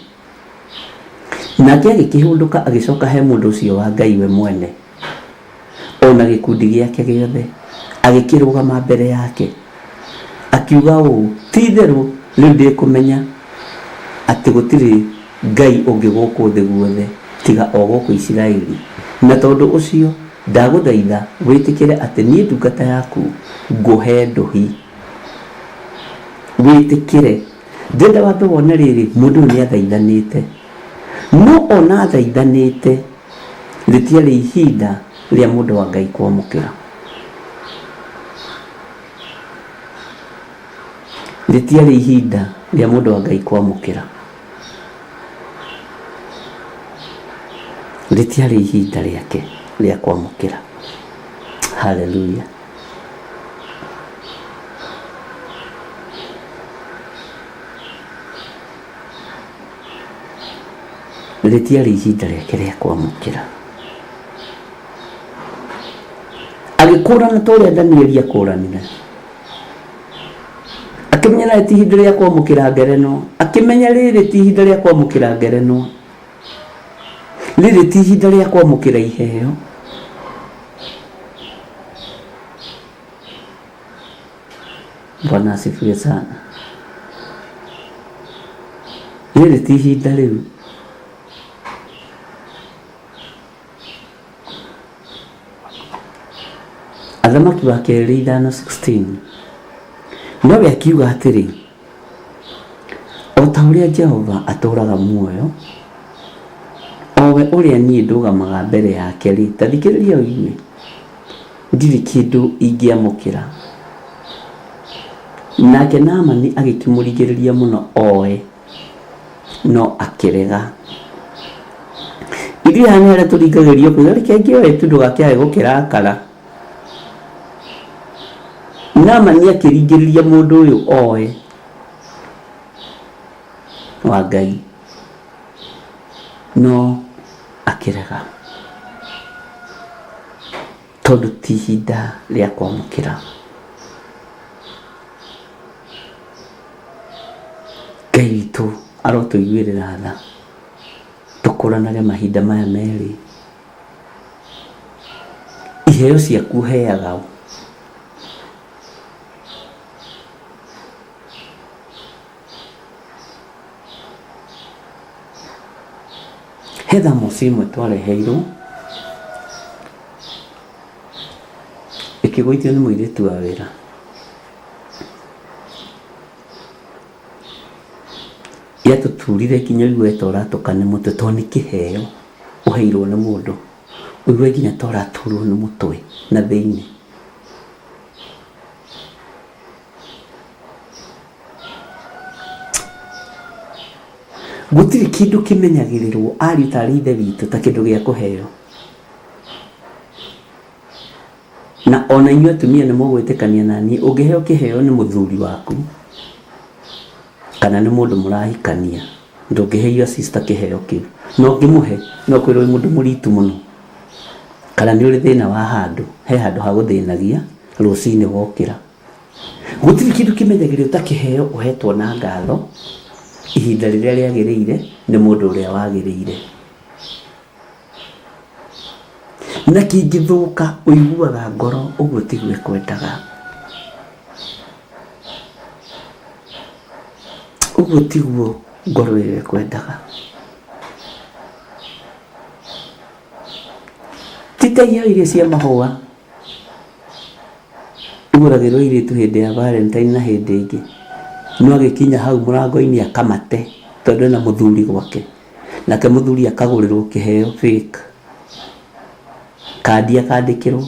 Nake agĩkĩhũndũka agĩcoka he mũndũ ũcio wa Ngai we mwene, o na gĩkundi gĩake gĩothe, agĩkĩrũgama mbere yake, akiuga ũũ, Ti-itherũ rĩu ndĩ kũmenya atĩ gũtirĩ Ngai ũngĩ gũkũ thĩ guothe tiga o gũkũ Isiraeli, na tondũ ũcio ndagũthaitha wĩtĩkĩre atĩ niĩ ndungata yaku ngũhe ndũhi. Wĩtĩkĩre. Ndĩrenda wambe wone rĩrĩ, mũndũ ũyũ nĩ athaithanĩte. No ona athaithanĩte, rĩtiarĩ ihinda rĩa mũndũ wa Ngai kwamũkĩra. Rĩtiarĩ ihinda rĩa mũndũ wa Ngai kwamũkĩra. Rĩtiarĩ ihinda rĩake rĩa kwamũkĩra. Hallelujah. Rĩtiarĩ ihinda rĩake rĩa kwamũkĩra. Agĩkũrana ta ũrĩa Danieli akũranire. Akĩmenya rĩrĩ ti ihinda rĩa kwamũkĩra ngerenwa. Akĩmenya rĩrĩ ti ihinda rĩa kwamũkĩra ngerenwa. Rĩrĩ ti ihinda rĩa kwamũkĩra iheo. Bwana asifiwe sana. Rĩrĩ ti ihinda rĩu. Athamaki wa kerĩ 5:16 Nowe akiuga atĩrĩ, O ta ũrĩa Jehova atũũraga muoyo, o we ũrĩa niĩ ndũgamaga mbere yake-rĩ, ta thikĩrĩria ũigue, ndirĩ kĩndũ ingĩamũkĩra. Nake Naamani agĩkĩmũringĩrĩria mũno oe, no akĩrega. Ithuĩ haha nĩ harĩa tũringagĩrĩrio kuuga reke ngĩoe tu ndũgakĩage gũkĩrakara. Naamani akĩringĩrĩria mũndũ ũyũ oe wa Ngai, no akĩrega tondũ ti ihinda rĩa kwamũkĩra. Ngai witũ arotũiguĩrĩra tha, tũkũranage mahinda maya merĩ. Iheo ciaku ũheaga ũ? He thermos ĩmwe twareheirwo ĩkĩgũithio nĩ mũirĩtu wa wĩra. Yatũturire nginya ũigue ta ũratũka nĩ mũtwe tondũ nĩ kĩheo ũheirwo nĩ mũndũ, ũigue nginya ta ũraturwo nĩ mũtwe na thĩinĩ. Gũtirĩ kĩndũ kĩmenyagĩrĩrwo ariũ ta arĩ ithe witũ ta kĩndũ gĩa kũheo. Na ona inyuĩ atumia nĩ mũgwĩtĩkania na niĩ, ũngĩheo kĩheo nĩ mũthuri waku kana nĩ mũndũ mũrahikania, ndũngĩhe your sister kĩheo kĩu. Na ũngĩmũhe no kwĩrwo wĩ mũndũ mũritu mũno, kana nĩ ũrĩ thĩna wa handũ, he handũ hagũthĩnagia rũcinĩ wokĩra. Gũtirĩ kĩndũ kĩmenyagĩrĩrwo ta kĩheo ũhetwo na ngatho ihinda rĩrĩa rĩagĩrĩire nĩ mũndũ ũrĩa wagĩrĩire. Na kĩngĩthũka ũiguaga ngoro ũguo tiguo ĩkwendaga. Ũguo tiguo ngoro ĩyo ĩkwendaga. Ti ta iheo iria cia mahũa igũragĩrwo airĩtu hĩndĩ ya Valentine na hĩndĩ ĩngĩ. No agĩkinya hau mũrango-inĩ akamate tondũ ena mũthuri gwake. Nake mũthuri akagũrĩrwo kĩheo fake. Kandi akandĩkĩrwo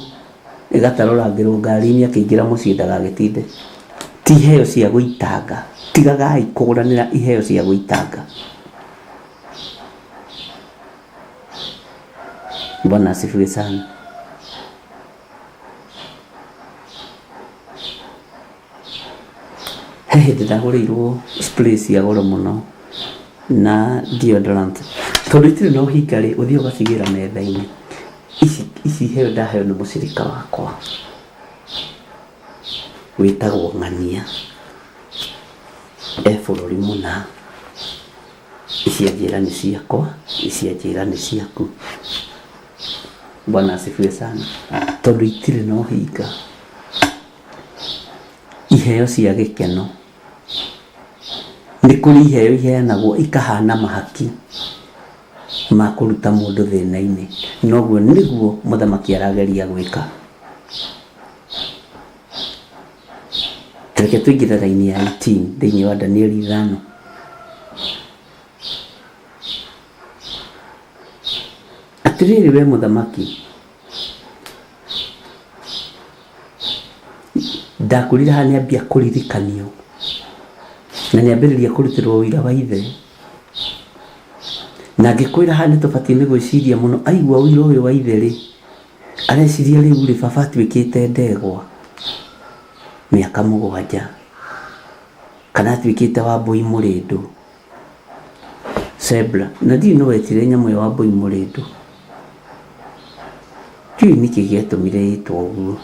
ĩgatarũrangĩrwo ngari-inĩ akĩingĩra mũciĩ ndagagĩtinde. Ti iheo cia gũitanga. Tigagai kũgũranĩra iheo cia gũitanga. Bwana asifiwe sana. He hĩndĩ ndagũrĩirwo spray cia goro mũno na deodorant. Tondũ itirĩ na ũhinga rĩ, ũthiaga ũgacigĩra metha-inĩ. Ici ici iheo ndaheo nĩ mũcirika wakwa wĩtagwo Ng'ania, e bũrũri mũna. Ici anjĩra nĩ ciakwa, ici anjĩra nĩ ciaku. Bwana asifiwe sana. Tondũ itirĩ na ũhinga. Iheo cia gĩkeno. Nĩ kũrĩ iheo iheanagwo ikahana mahaki ma kũruta mũndũ thĩna-inĩ. Noguo nĩguo mũthamaki arageria gwĩka. Reke tũingĩre raini ya 18 thĩinĩ wa Danieli 5. Atĩrĩrĩ we mũthamaki, ndakwĩrire haha nĩambia kũririkanio na nĩambĩrĩria kũrutĩrwo ũira wa ithe. Na ngĩkwĩra haha nĩtũbatiĩ nĩ gwĩciria mũno, aigua ũira ũyũ wa ithe rĩ, areciria rĩu rĩ, baba atuĩkĩte ndegwa mĩaka mũgwanja, kana atuĩkĩte wambũi mũrĩndũ. Zebra. Na ndiũĩ nũ wetire nyamũ ĩyo wambũi mũrĩndũ. Ndiũĩ nĩkĩ gĩatũmire ĩtwo ũguo.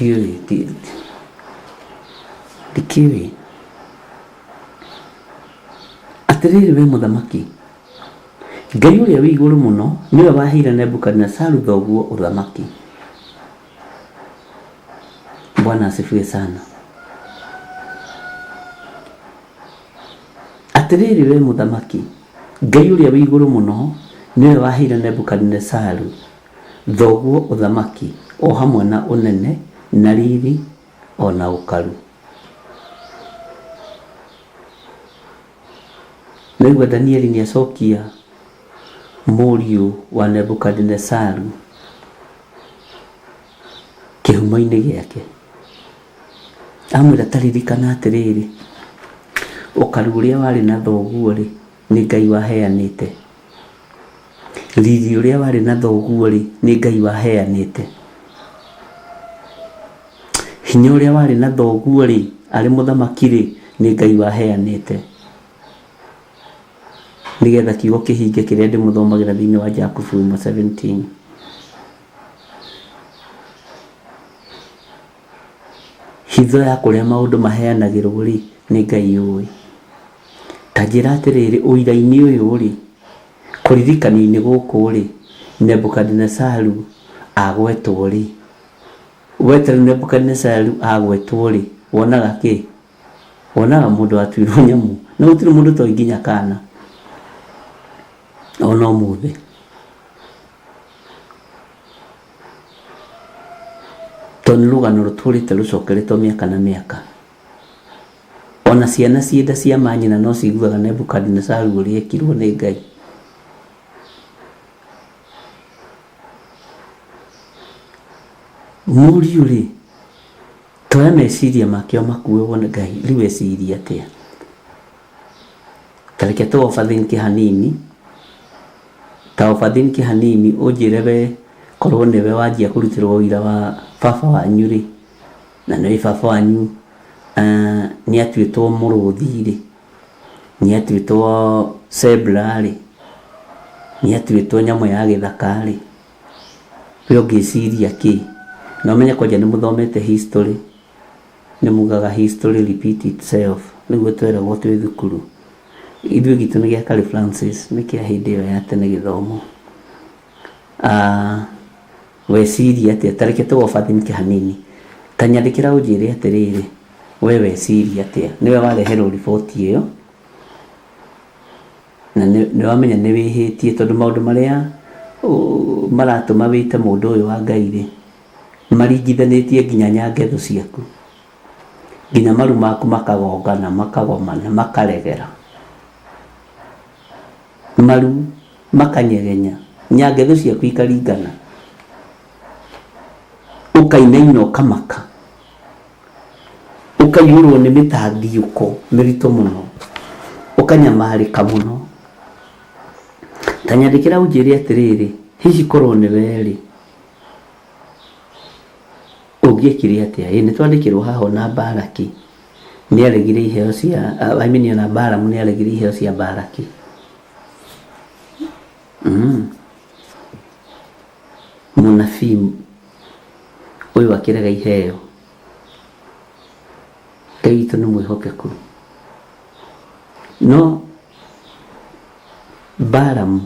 Ndiũĩ, ndikĩũĩ. Atĩrĩrĩ we mũthamaki, Ngai ũrĩa wĩ igũrũ mũno nĩwe waheire Nebukadinezaru thoguo ũthamaki. Bwana asifiwe sana. Atĩrĩrĩ we mũthamaki, Ngai ũrĩa wĩ igũrũ mũno nĩwe waheire Nebukadinezaru thoguo ũthamaki o hamwe na ũnene na riri o na ũkaru. Naigua Danieli nĩ acokia mũriũ wa Nebukadinezaru kĩhumo-inĩ gĩake. Amwĩra ta ririkana atĩrĩrĩ, ũkaru ũrĩa warĩ na thoguo-rĩ, nĩ Ngai waheanĩte. Riri ũrĩa warĩ na thoguo-rĩ, nĩ Ngai waheanĩte. Hinya ũrĩa warĩ na thoguo-rĩ, arĩ mũthamaki-rĩ, nĩ Ngai waheanĩte. Nĩgetha kiugo kĩhinge kĩrĩa ndĩmũthomagĩra thĩinĩ wa Jakubu 1:17. Hitho ya kũrĩa maũndũ maheanagĩrwo-rĩ, nĩ Ngai ũĩ. Ta njĩra atĩrĩrĩ, ũira-inĩ ũyũ-rĩ, kũririkanio-inĩ gũkũ-rĩ, Nebukadinezaru agwetwo-rĩ, we ta rĩu Nebukadinezaru agwetwo-rĩ, wonaga kĩ? Wonaga mũndũ watuirwo nyamũ. Na gũtirĩ mũndũ ũtoĩ nginya kana, ona ũmũthĩ. Tondũ nĩ rũgano rũtũrĩte rũcokeretwo mĩaka na mĩaka. Ona ciana ciĩ nda cia manyina no ciguaga Nebukadinezaru ũrĩa ekirwo nĩ Ngai. Mũriũ rĩ, toya meciria make ũmakue wone Ngai rĩu eciria atĩa. Ta reke tũ overthink hanini, ta overthink hanini ũnjĩre we korwo nĩwe wanjia kũrutĩrwo ũira wa baba wanyu rĩ, na nĩũĩ baba wanyu nĩ atuĩtwo mũrũthi rĩ, nĩ atuĩtwo zebra rĩ, nĩ atuĩtwo nyamũ ya gĩthaka rĩ, we ũngĩciria kĩ? Na ũmenye kwanja nĩ mũthomete history, nĩ mugaga history repeat itself, nĩguo tweragwo twĩ thukuru. Ithuĩ gitũ nĩ gĩa Karĩ Francis, nĩ kĩa hĩndĩ ĩyo ya tene gĩthomo. Weciria atĩa? Ta reke tũ overthink hanini. Ta nyandĩkĩra ũnjĩre atĩrĩrĩ, we weciria atĩa? Nĩwe wareherwo riboti ĩyo, na nĩ wamenya nĩ wĩhĩtie tondũ maũndũ marĩa maratũma wĩte mũndũ ũyũ wa Ngai rĩ, maringithanĩtie nginya nyangetho ciaku. Nginya maru maku makagongana, makagomana, makaregera. Maru makanyegenya, nyangetho ciaku ikaringana. Ũkainaina ũkamaka. Ũkaiyũrwo nĩ mĩtandiũko mĩritũ mũno. Ũkanyamarĩka mũno. Ta nyandĩkĩra ũnjĩre atĩrĩrĩ, hihi korwo nĩ we-rĩ, ũngĩekire atĩa? Ĩ nĩ twandĩkĩrwo haha ona Baraki nĩ aregire iheo cia, I mean ona Balamu nĩ aregire iheo cia Baraki. Mũnabii ũyũ akĩrega iheo. Ngai witũ nĩ mwĩhokeku. No Balamu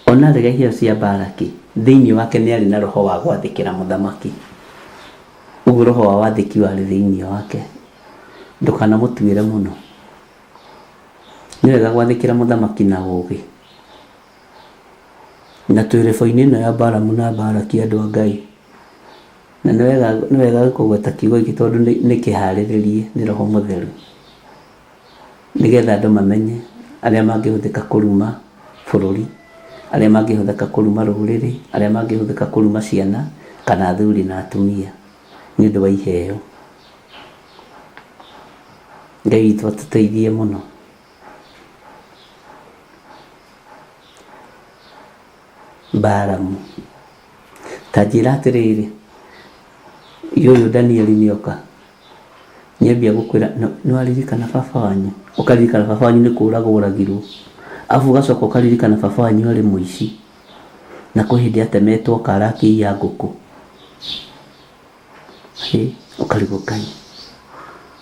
ona arega iheo cia Baraki, thĩinĩ wake nĩ arĩ na roho wa gwathĩkĩra mũthamaki. Ũguo roho wa wathĩki warĩ thĩinĩ wake. Ndũkanamũtuĩre mũno. Nĩ wega gwathĩkĩra mũthamaki na ũũgĩ. Na twĩ rĩbo-inĩ ĩno ya Balamu na Baraki andũ a Ngai. Na nĩ wega kũgweta kiugo gĩkĩ tondũ nĩ kĩharĩrĩrie nĩ Roho Mũtheru. Nĩgetha andũ mamenye arĩa mangĩhũthĩka kũruma bũrũri, arĩa mangĩhũthĩka kũruma rũrĩrĩ, arĩa mangĩhũthĩka kũruma ciana kana athuri na atumia nĩ ũndũ wa iheo. Ngai witũ atũteithie mũno. Balamu. Ta njĩra atĩrĩrĩ, ũyũ Danieli nĩoka, nĩambia gũkwĩra nĩ waririkana baba wanyu, ũkaririkana baba wanyu nĩ kũragwo oragirwo, arabu ũgacoka ũkaririkana baba wanyu arĩ mũici, na kwĩ hĩndĩ atemetwo kara akĩiya ngũkũ. Ũkarigwo Ngai,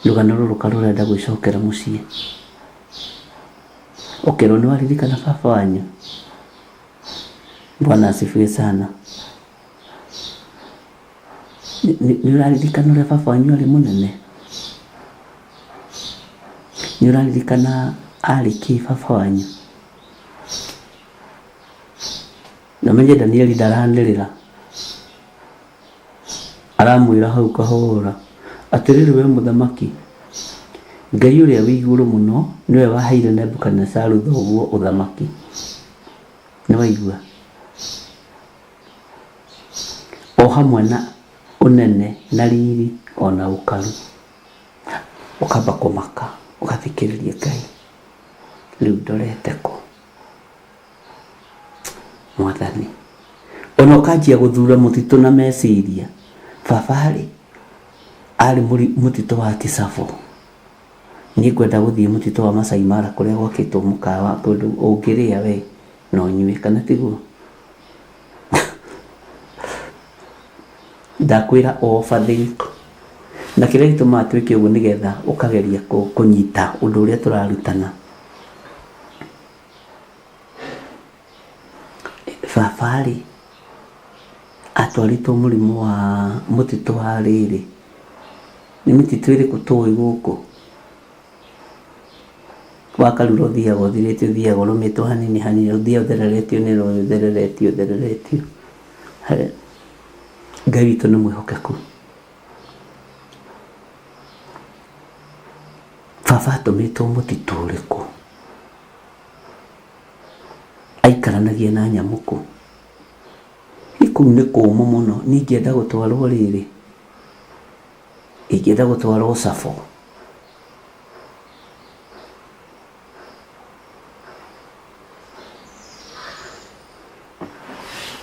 rũgano rũrũ rũrenda gwĩcokera mũciĩ. Ũkerwo nĩ waririkana baba wanyu. Bwana asifiwe sana. Nĩ ũraririkana ũrĩa baba wanyu arĩ mũnene? Nĩ ũraririkana arĩ kĩ baba wanyu? Na ũmenye Danieli ndaranĩrĩra, aramwĩra hau kahora atĩrĩrĩ we mũthamaki, Ngai ũrĩa wĩ igũrũ mũno nĩwe waheire Nebukadinezaru thoguo ũthamaki. Nĩ waigua? O hamwe na ũnene na riri ona ũkaru. Ũkamba kũmaka ũgathikĩrĩria Ngai, rĩu ndorete kũ Mwathani? Ona ũkanjia gũthura mũtitũ na meciria, baba rĩ arĩ mũtitũ wa Tsavo, niĩ ngwenda gũthiĩ mũtitũ wa Masai Mara kũrĩa gwakĩtwo mũkawa kũndũ ũngĩrĩa we na ũnyue, kana tiguo? Ndakwĩra overthink. Na kĩrĩa gĩtũmaga twĩke ũguo nĩgetha ũkageria kũnyita ũndũ ũrĩa tũrarutana. Baba rĩ atwarĩtwo mũrimũ wa mũtitũ wa rĩrĩ, nĩ mĩtitũ ĩrĩkũ tũĩ gũkũ? Wa Karura ũthiaga ũthirĩte, ũthiaga ũrũmĩtwo hanini hanini, ũthiaga ũthereretio nĩ rũĩ, ũthereretio ũthereretio. Ngai witũ nĩ mwĩhokeku. Baba atũmĩtwo mũtitũ ũrĩkũ? Aikaranagia na nyamũ kũ? Kũu nĩ kũmũ mũno, niĩ ingĩenda gũtwarwo rĩrĩ, ingĩenda gũtwarwo Tsavo.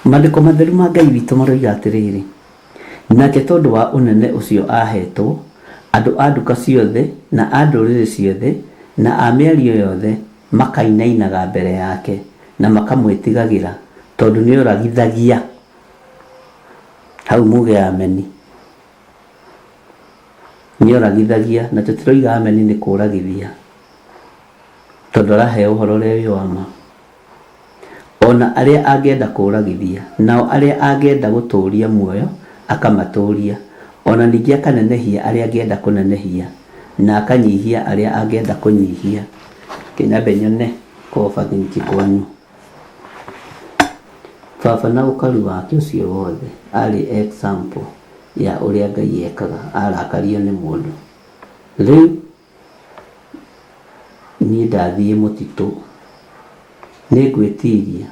Maandĩko matheru ma Ngai witũ maroiga atĩrĩrĩ, nake tondũ wa ũnene ũcio ahetwo, andũ a nduka ciothe na a ndũrĩrĩ ciothe na a mĩario yothe makainainaga mbere yake na makamwĩtigagĩra, tondũ nĩoragithagia. Hau muge ameni. Nĩoragithagia, na tũtiroiga ameni nĩ kũragithia, tondũ araheo ũhoro ũrĩa wĩ wa ma. Ona arĩa angĩenda kũragithia, nao arĩa angĩenda gũtũũria muoyo akamatũũria, ona ningĩ akanenehia arĩa angĩenda kũnenehia, na akanyihia arĩa angĩenda kũnyihia. Kĩnyambe nyone kũ overthink kwanyu. Baba na ũkaru wake ũcio wothe arĩ example. Ya ũrĩa Ngai ekaga arakario nĩ mũndũ. Rĩu niĩ ndathiĩ mũtitũ nĩngwĩtiria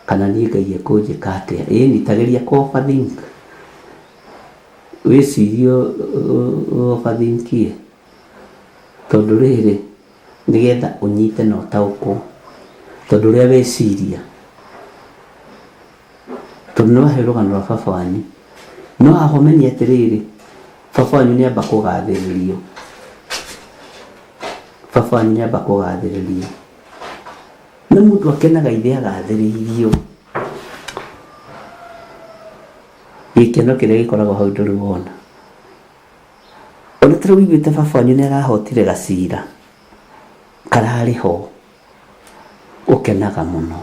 kana niĩ Ngai ekũnjĩka atĩa? Ĩni ta geria kũ overthink wĩcirie ũ overthink ie tondũ rĩrĩ nĩgetha ũnyite na ũtaũkwo tondũ ũrĩa weciria tondũ nĩ wahe rũgano rwa baba wanyu no haha ũmenye atĩrĩrĩ baba wanyu nĩ amba kũgathĩrĩrio baba wanyu nĩ amba kũgathĩrĩrio nĩ mũndũ akenaga ithe agathĩrĩirio gĩkeno kĩrĩa gĩkoragwo hau ndũrĩ wona ona tũrĩ wĩiguĩte baba wanyu nĩ arahotire gacira kararĩ ho ũkenaga mũno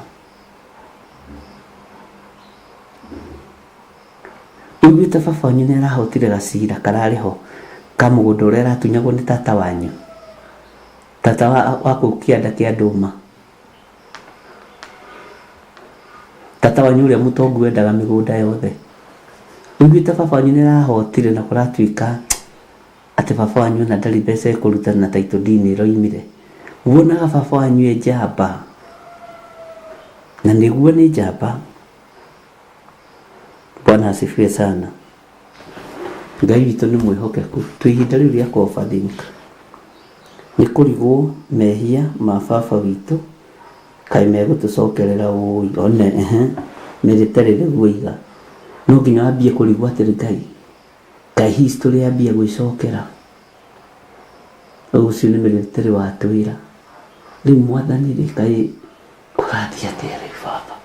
Ũiguĩte baba wanyu nĩ arahotire gacira kararĩ ho ka mũgũnda ũrĩa aratunyagwo nĩ tata wanyu? Tata wa, wa kũu kĩanda kĩa ndũma. Tata wanyu ũrĩa mũtongu wendaga mĩgũnda yothe. Ũiguĩte baba wanyu nĩ arahotire na kũratuĩka atĩ baba wanyu ona ndarĩ mbeca ekũruta na title deed nĩ ĩroimire. Wonaga baba wanyu e njamba. Na nĩguo nĩ njamba. Bwana asifiwe sana. Ngai witũ nĩ mwĩhokeku. Twĩ ihinda rĩu rĩa kũ-overthink. Nĩ kũrigwo mehia ma baba witũ kaĩ megũtũcokerera ũi one ehe mĩrĩte rĩrĩ guoiga. No nginya wambie kũrigwo atĩrĩ Ngai, kaĩ history yambia gwĩcokera. Ũcio nĩ mĩrĩte watwĩra. Rĩu mwathani rĩ kaĩ kũrathiĩ atĩa rĩu baba.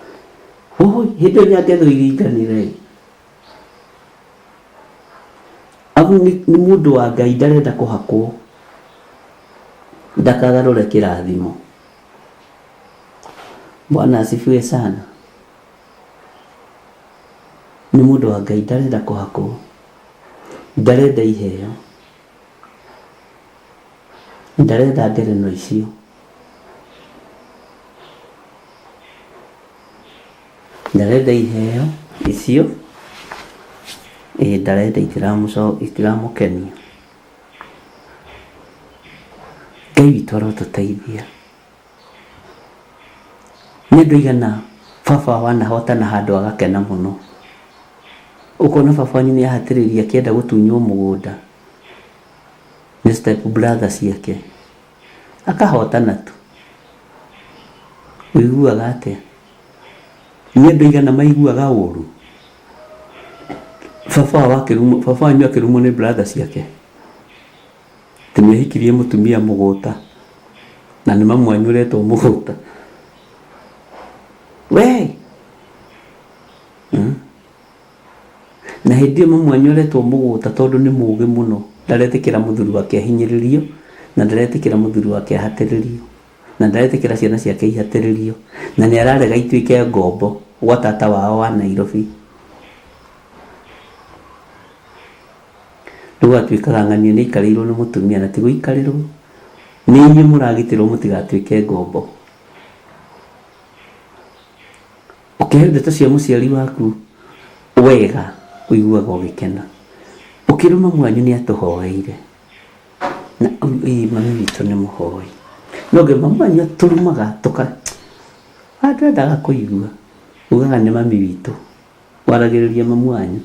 Ũi hĩndĩ ĩyo nyangetho iringanire ĩ. Amu nĩ mũndũ wa Ngai ndarenda kũhakwo ndakagarũre kĩrathimo. Bwana asifiwe sana. Nĩ mũndũ wa Ngai ndarenda kũhakwo, ndarenda iheo, ndarenda ngerenwa icio. Ndarenda iheo icio, ĩĩ ndarenda itiramũkenia. Ngai witũ arotũteithia. Nĩ andũ aigana baba wanahotana handũ agakena mũno. Ũkona baba wanyu nĩ ahatĩrĩria akĩenda gũtunywo mũgũnda nĩ step brother ciake. Akahotana tu. Ũiguaga atĩa? Nĩ andũ aigana maiguaga ũru? Baba wao akĩrumwo, baba wanyu akĩrumwo nĩ brother ciake? Atĩ nĩ ahikirie mũtumia mũgũta na nĩ mamu wanyu ũretwo mũgũta. We! Hmm? Na hĩndĩ ĩyo mamu wanyu aretwo mũgũta tondũ nĩ mũgĩ mũno, ndaretĩkĩra mũthuri wake ahinyĩrĩrio na ndaretĩkĩra mũthuri wake ahatĩrĩrio. Na ndaretĩkĩra ciana ciake ihatĩrĩrio, na nĩ ararega ituĩke ngombo gwa tata wao wa Nairobi. Rĩu gũgatuĩkaga ng'ania nĩ aikarĩirwo nĩ mũtumia na ti gũikarĩrwo, nĩ inyuĩ mũragitĩrwo mũtigatuĩke ngombo. Ũkĩheo ndeto cia mũciari waku wega ũiguaga ũgĩkena. Ũkĩrwo mamu wanyu nĩ atũhoeire. Na ĩĩ mami witũ nĩ mũhoi. No nginya mami wanyu atũrumaga tũka ndwendaga kũigua. Ugaga nĩ mami witũ. Waragĩrĩria mamu wanyu.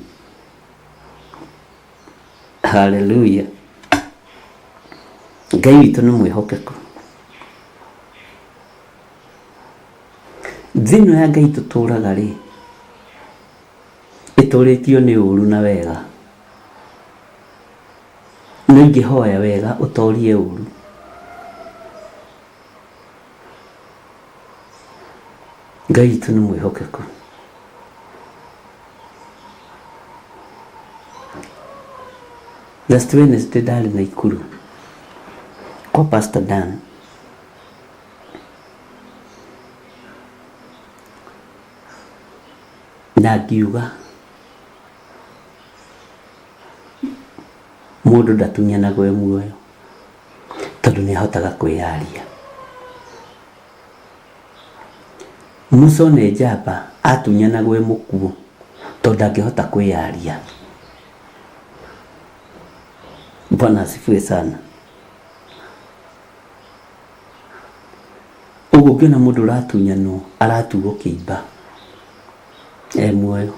Hallelujah. Ngai witũ nĩ mwĩhokeku. Thĩ ĩno ya Ngai tũtũraga rĩ, ĩtũrĩtio nĩ ũru na wega. No ingĩhoya wega ũtorie ũru. Ngai witũ nĩ mwĩhokeku. Last Wednesday ndarĩ Naikuru kwa Pastor Dan. Na ngiuga Mũndũ ndatunyanagwo e muoyo tondũ nĩ ahotaga kwĩyaria. Musa one njamba atunyanagwo e mũkuũ tondũ ndangĩhota kwĩyaria. Bwana asifiwe sana. Ũguo ũngĩona mũndũ ũratunyanwo aratuo kĩimba e muoyo.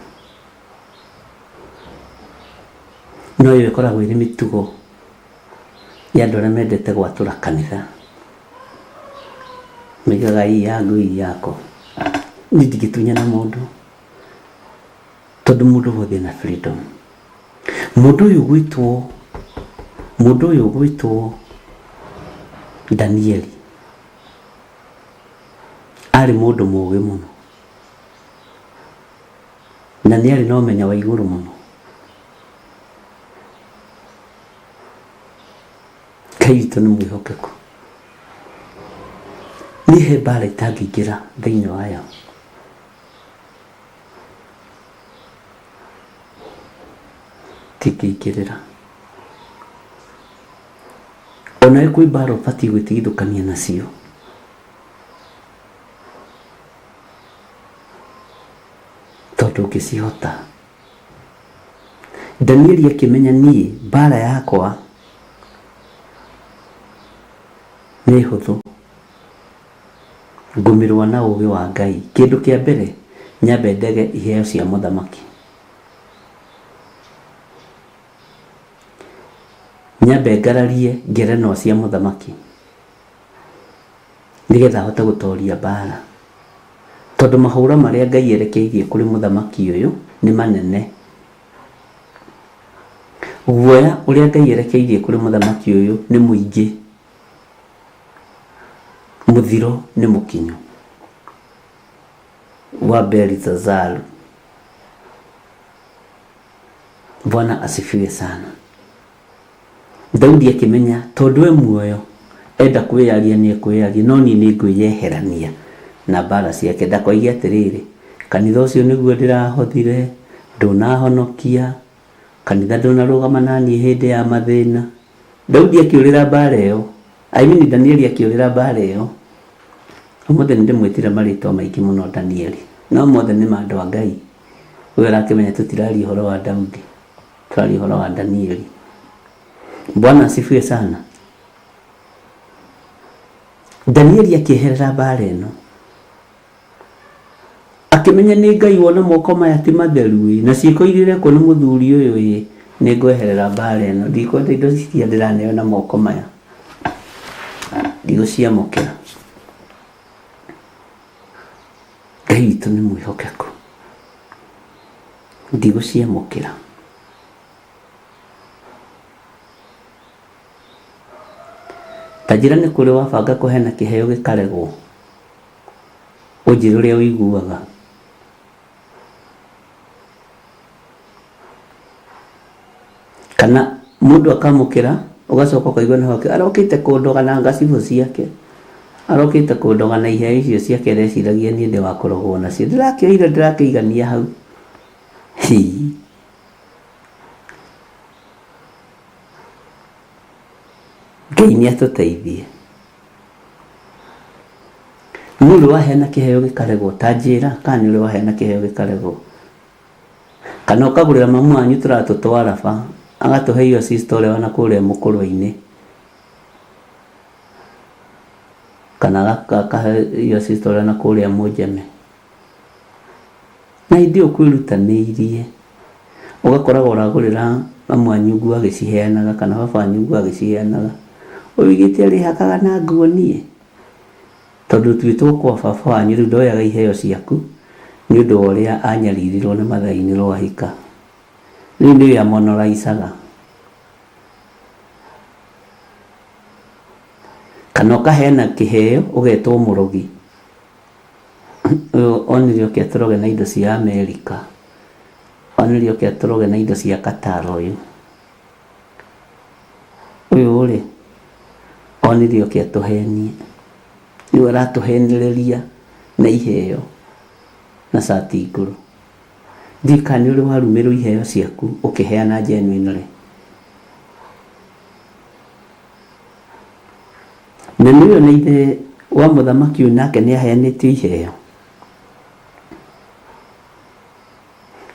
No ĩyo ĩkoragwo ĩrĩ mĩtugo ya andũ arĩa mendete gwatũra kanitha. Moigaga hii yangu hii yako. Niĩ ndingĩtunyana mũndũ tondũ mũndũ wothe ena freedom. Mũndũ ũyũ ũgwĩtwo mũndũ ũyũ ũgwĩtwo Danieli arĩ mũndũ mũgĩ mũno na nĩ arĩ na ũmenyo wa igũrũ mũno. Ngai witũ nĩ mwĩhokeku. Niĩ he mbara itangĩingĩra thĩinĩ wayo. Ndingĩingĩrĩra. Onawe kwĩ mbara ũbatiĩ gwĩtigithũkania nacio. Tondũ ũngĩcihota. Danieli akĩmenya niĩ mbara yakwa nĩ hũthũ. Ngũmĩrũa na ũgĩ wa Ngai. Kĩndũ kĩa mbere nyambe ndege iheo cia mũthamaki. Nyambe ngararie ngerenwa cia mũthamaki nĩgetha hote gũtoria mbara. Tondũ mahũra marĩa Ngai erekeirie kũrĩ mũthamaki ũyũ nĩ manene. Guoya ũrĩa Ngai erekeirie kũrĩ mũthamaki ũyũ nĩ mũingĩ. Mũthiro nĩ mũkinyu wa Belithazaru. Bwana asifiwe sana. Daudi akĩmenya tondũ e muoyo enda kwĩyaria nĩ ekwĩyaria no niĩ nĩ ngwĩyeherania na mbara ciake ndakoige atĩrĩrĩ kanitha ũcio nĩguo ndĩrahothire ndũnahonokia kanitha ndũnarũgama na niĩ hĩndĩ ya mathĩna. Daudi akĩũrĩra mbara ĩyo, I mean Danieli akĩũrĩra mbara ĩyo. Ũmũthĩ nĩ ndĩmwĩtire marĩtwa maingĩ mũno Danieli, no mothe nĩ ma andũ a Ngai. Ũyũ ũrakĩmenya tũtiraria ũhoro wa Daudi, tũraria ũhoro wa Danieli. Bwana asifiwe sana. Danieli akĩeherera mbara ĩno akĩmenya nĩ Ngai wona moko maya ti matheru ĩ na ciĩko iria irekwo nĩ mũthuri ũyũ ĩ nĩ ngweherera mbara ĩno ndikwenda indo iria ndĩraneo na moko maya ndigũciamũkĩra. Ngai witũ nĩ mwĩhokeku ndigũciamũkĩra. Ta njĩra nĩ kũrĩ wabanga kũheana kĩheo gĩkaregwo? Ũnjĩre ũrĩa ũiguaga. Kana mũndũ akamũkĩra ũgacoka ũkaigua nĩho arokĩte kũndoga na ngacibũ ciake, arokĩte kũndoga na iheo icio ciake areciragia niĩ ndĩ wa kũrogwo nacio. Ndĩrakĩoire ndĩrakĩigania hau. Hii. Ngai nĩ atũteithie. Nĩ ũrĩ waheana kĩheo gĩkaregwo? Ta njĩra kana nĩ ũrĩ waheana kĩheo gĩkaregwo. Kana ũkagũrĩra mamu wanyu tũratũ twa raba, agatũhe your sister ũrĩa wa nakũrĩa mũkũrwe-inĩ. Kana akahe your sister ũrĩa nakũrĩa mũnjeme. Na hĩndĩ ĩyo kwĩrutanĩirie, ũgakoraga ũragũrĩra mamu wanyu nguo agĩciheanaga kana baba wanyu nguo agĩciheanaga. Ũigĩte arĩhakaga na nguo niĩ? Tondũ ũtuĩtwo kwa baba wanyu rĩu ndoyaga iheo ciaku nĩ ũndũ wa ũrĩa anyaririrwo nĩ mathainĩ rwahika. Rĩu nĩwe amonoraicaga. Kana ũkaheana kĩheo ũgetwo mũrogi. Ũyũ onire oke atũroge na indo cia Amerika. Onire oke atũroge na indo cia Qatar ũyũ. Ũyũ rĩ, onire oke atũhenie. Rĩu aratũhenereria na iheo na cati ngũrũ. Ndiũĩ kana nĩ ũrĩ warumĩrwo iheo ciaku ũkĩheana genuinely. Na nĩ ũĩ ona ithe wa mũthamaki ũyũ nake nĩ aheanĩte iheo.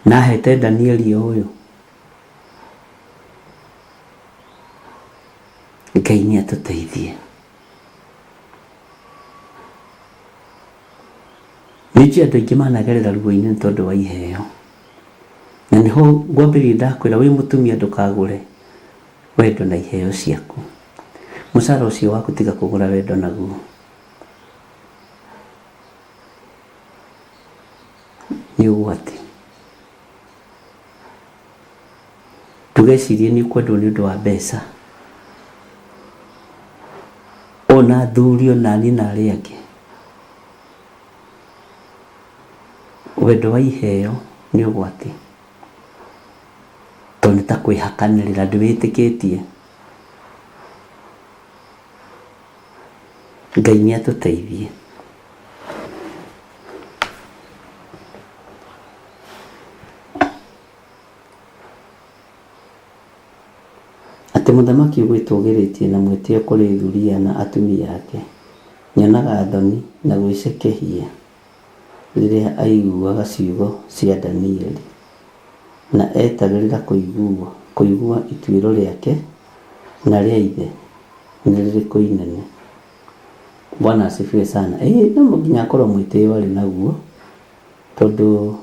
Na ahete Danieli o ũyũ. Ngai nĩ atũteithie. Nĩ njũĩ andũ aingĩ managerera ruo-inĩ nĩ tondũ wa iheo. Na nĩho ngwambĩrĩria ndakwĩra wĩ mũtumia ndũkagũre wendo na iheo ciaku. Mũcara ũcio waku tiga kũgũra wendo naguo. Nĩ ũgwati. Ndũgecirie nĩ ũkwendwo nĩ ũndũ wa mbeca. Ona athuri ona niĩ na arĩa angĩ. Wendo wa iheo nĩ ũgwati. Tondũ nĩ ta kwĩhakanĩrĩra ndĩwĩtĩkĩtie. Ngai nĩ atũteithie. Atĩ mũthamaki ũgwĩtũũgĩrĩtie na mwĩtĩo kũrĩ thuriya na atumia ake, nyonaga thoni na gwĩcekehia rĩrĩa aiguaga ciugo cia Danieli, na etagĩrĩra kũigua ituĩro rĩake na rĩa ithe nĩ rĩrĩkũ inene. Bwana asifiwe sana. Ĩĩ no nginya akorwo mwĩtĩo arĩ naguo, tondũ